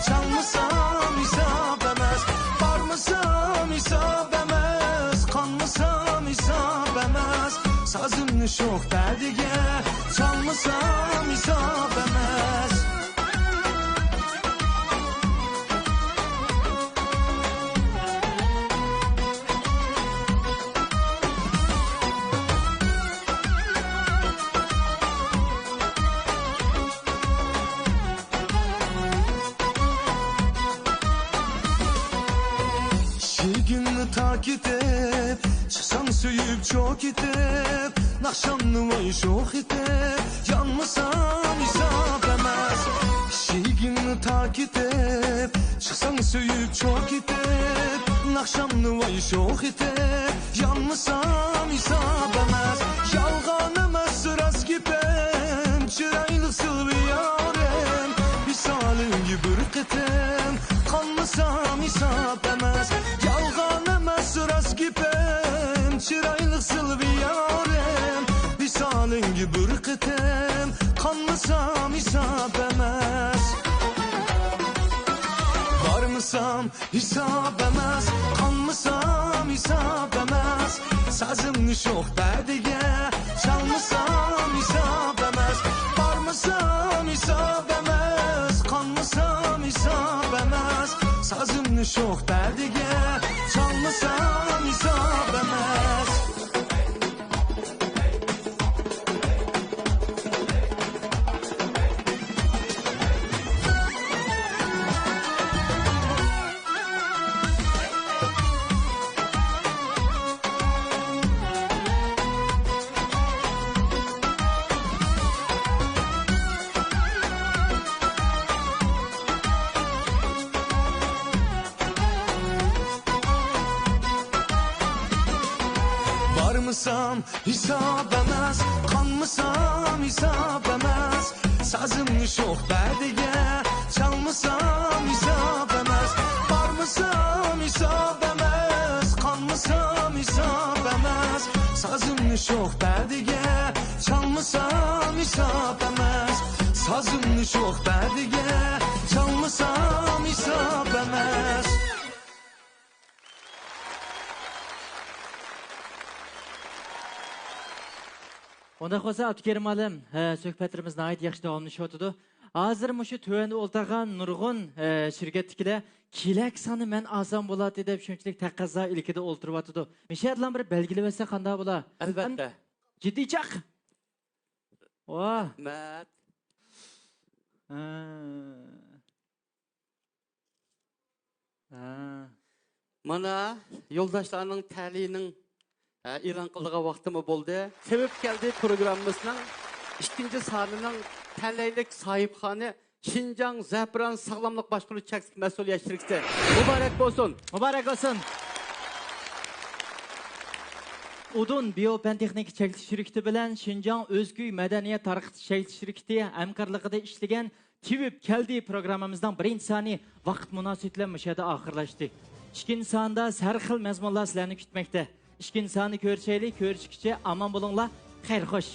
چالمىسام ھېساب ئەمەس. بارمىسام ھېساب ئەمەس، قانمىسام ھېساب ئەمەس. سازىمنى شوخ پەدىگە چالمىسام ھېساب ئەمەس. ئىشىكىڭنى تاكىتىپ، چىقساڭ سۆيۈپ چوكىتىپ، ناخشامنى ۋاي شوخ ئېتىپ، يانمىسام ھېساب ئەمەس. ئىشىكىڭنى تاكىتىپ، چىقساڭ سۆيۈپ چوكىتىپ، ناخشامنى ۋاي شوخ ئېتىپ، يانمىسام ھېساب ئەمەس. يالغان ئەمەس، راست گېپىم، چىرايلىق سىلۋى يارىم. ۋىسالىڭگە بىر قېتىم، قانمىسام ھېساب ئەمەس. يالغان ئەمەس، راست گېپىم، چىرايلىق سىلۋى يارىم. ۋىسالىڭگە بىر قېتىم، قانمىسام ھېساب ئەمەس. بارمىسام ھېساب ئەمەس، قانمىسام ھېساب ئەمەس. سازىمنى شوخ پەدىگە چالمىسام ھېساب ئەمەس. بارمىسام ھېساب ئەمەس، قانمىسام ھېساب ئەمەس. سازىمنى شوخ پەدىگە چالمىسام ھېساب ئەمەس. قانمىسام ھېساب ئەمەس، قانمىسام ھېساب ئەمەس. سازىمنى شوخ بەدىگە چالمىسام ھېساب ئەمەس. بارمىسام ھېساب ئەمەس، قانمىسام ھېساب ئەمەس. سازىمنى شوخ بەدىگە چالمىسام ھېساب ئەمەس. سازىمنى شوخ بەدىگە چالمىسام ھېساب ئەمەس. ئۇنداق بولسا، ئابدۇكېرىم ئالىم، ھە، سۆھبەتلىرىمىز ناھايىتى ياخشى داۋاملىشىۋاتىدۇ. ھازىر مۇشۇ تۆۋەندە ئولتۇرغان نۇرغۇن، ھە، شىركەتتىكىلەر كېلەك سانى مەن ئالسام بولاتتى دەپ شۇنچىلىك تەقەززا ئىلكىدە ئولتۇرۇۋاتىدۇ. مۇشۇ يەردىلا بىر بەلگىلىۋەتسە قانداق بولا؟ ئەلۋەتتە. جىددىي چاق. ۋاھ. رەھمەت. ھە. ھە. مانا، يولداشلارنىڭ تەلىيىنىڭ، ھە، ئېلان قىلىدىغان ۋاقتىمۇ بولدى. سېۋىپ كەلدى پروگراممىسىنىڭ ئىككىنچى سانىنىڭ تەلەيلىك ساھىبخانى شىنجاڭ زەپىران ساغلاملىق باشقۇرۇش چەكلىك مەسئۇلىيەت شىركىتى. مۇبارەك بولسۇن! مۇبارەك بولسۇن! ئۇدۇن بىيو پەن تېخنىكا چەكلىك شىركىتى بىلەن شىنجاڭ ئۆزكۈي مەدەنىيەت تارقىتىش چەكلىك شىركىتى ھەمكارلىقىدا ئىشلىگەن تېۋىپ كەلدى پروگراممىمىزنىڭ بىرىنچى سانى ۋاقىت مۇناسىۋىتى بىلەن مۇشۇ يەردە ئاخىرلاشتى. ئىككىنچى ساندا ھەر خىل مەزمۇنلار سىلەرنى كۈتمەكتە. ئىككىنچى ساننى كۆرۈشەيلى، كۆرۈشكىچە ئامان بولۇڭلار، خەير خوش.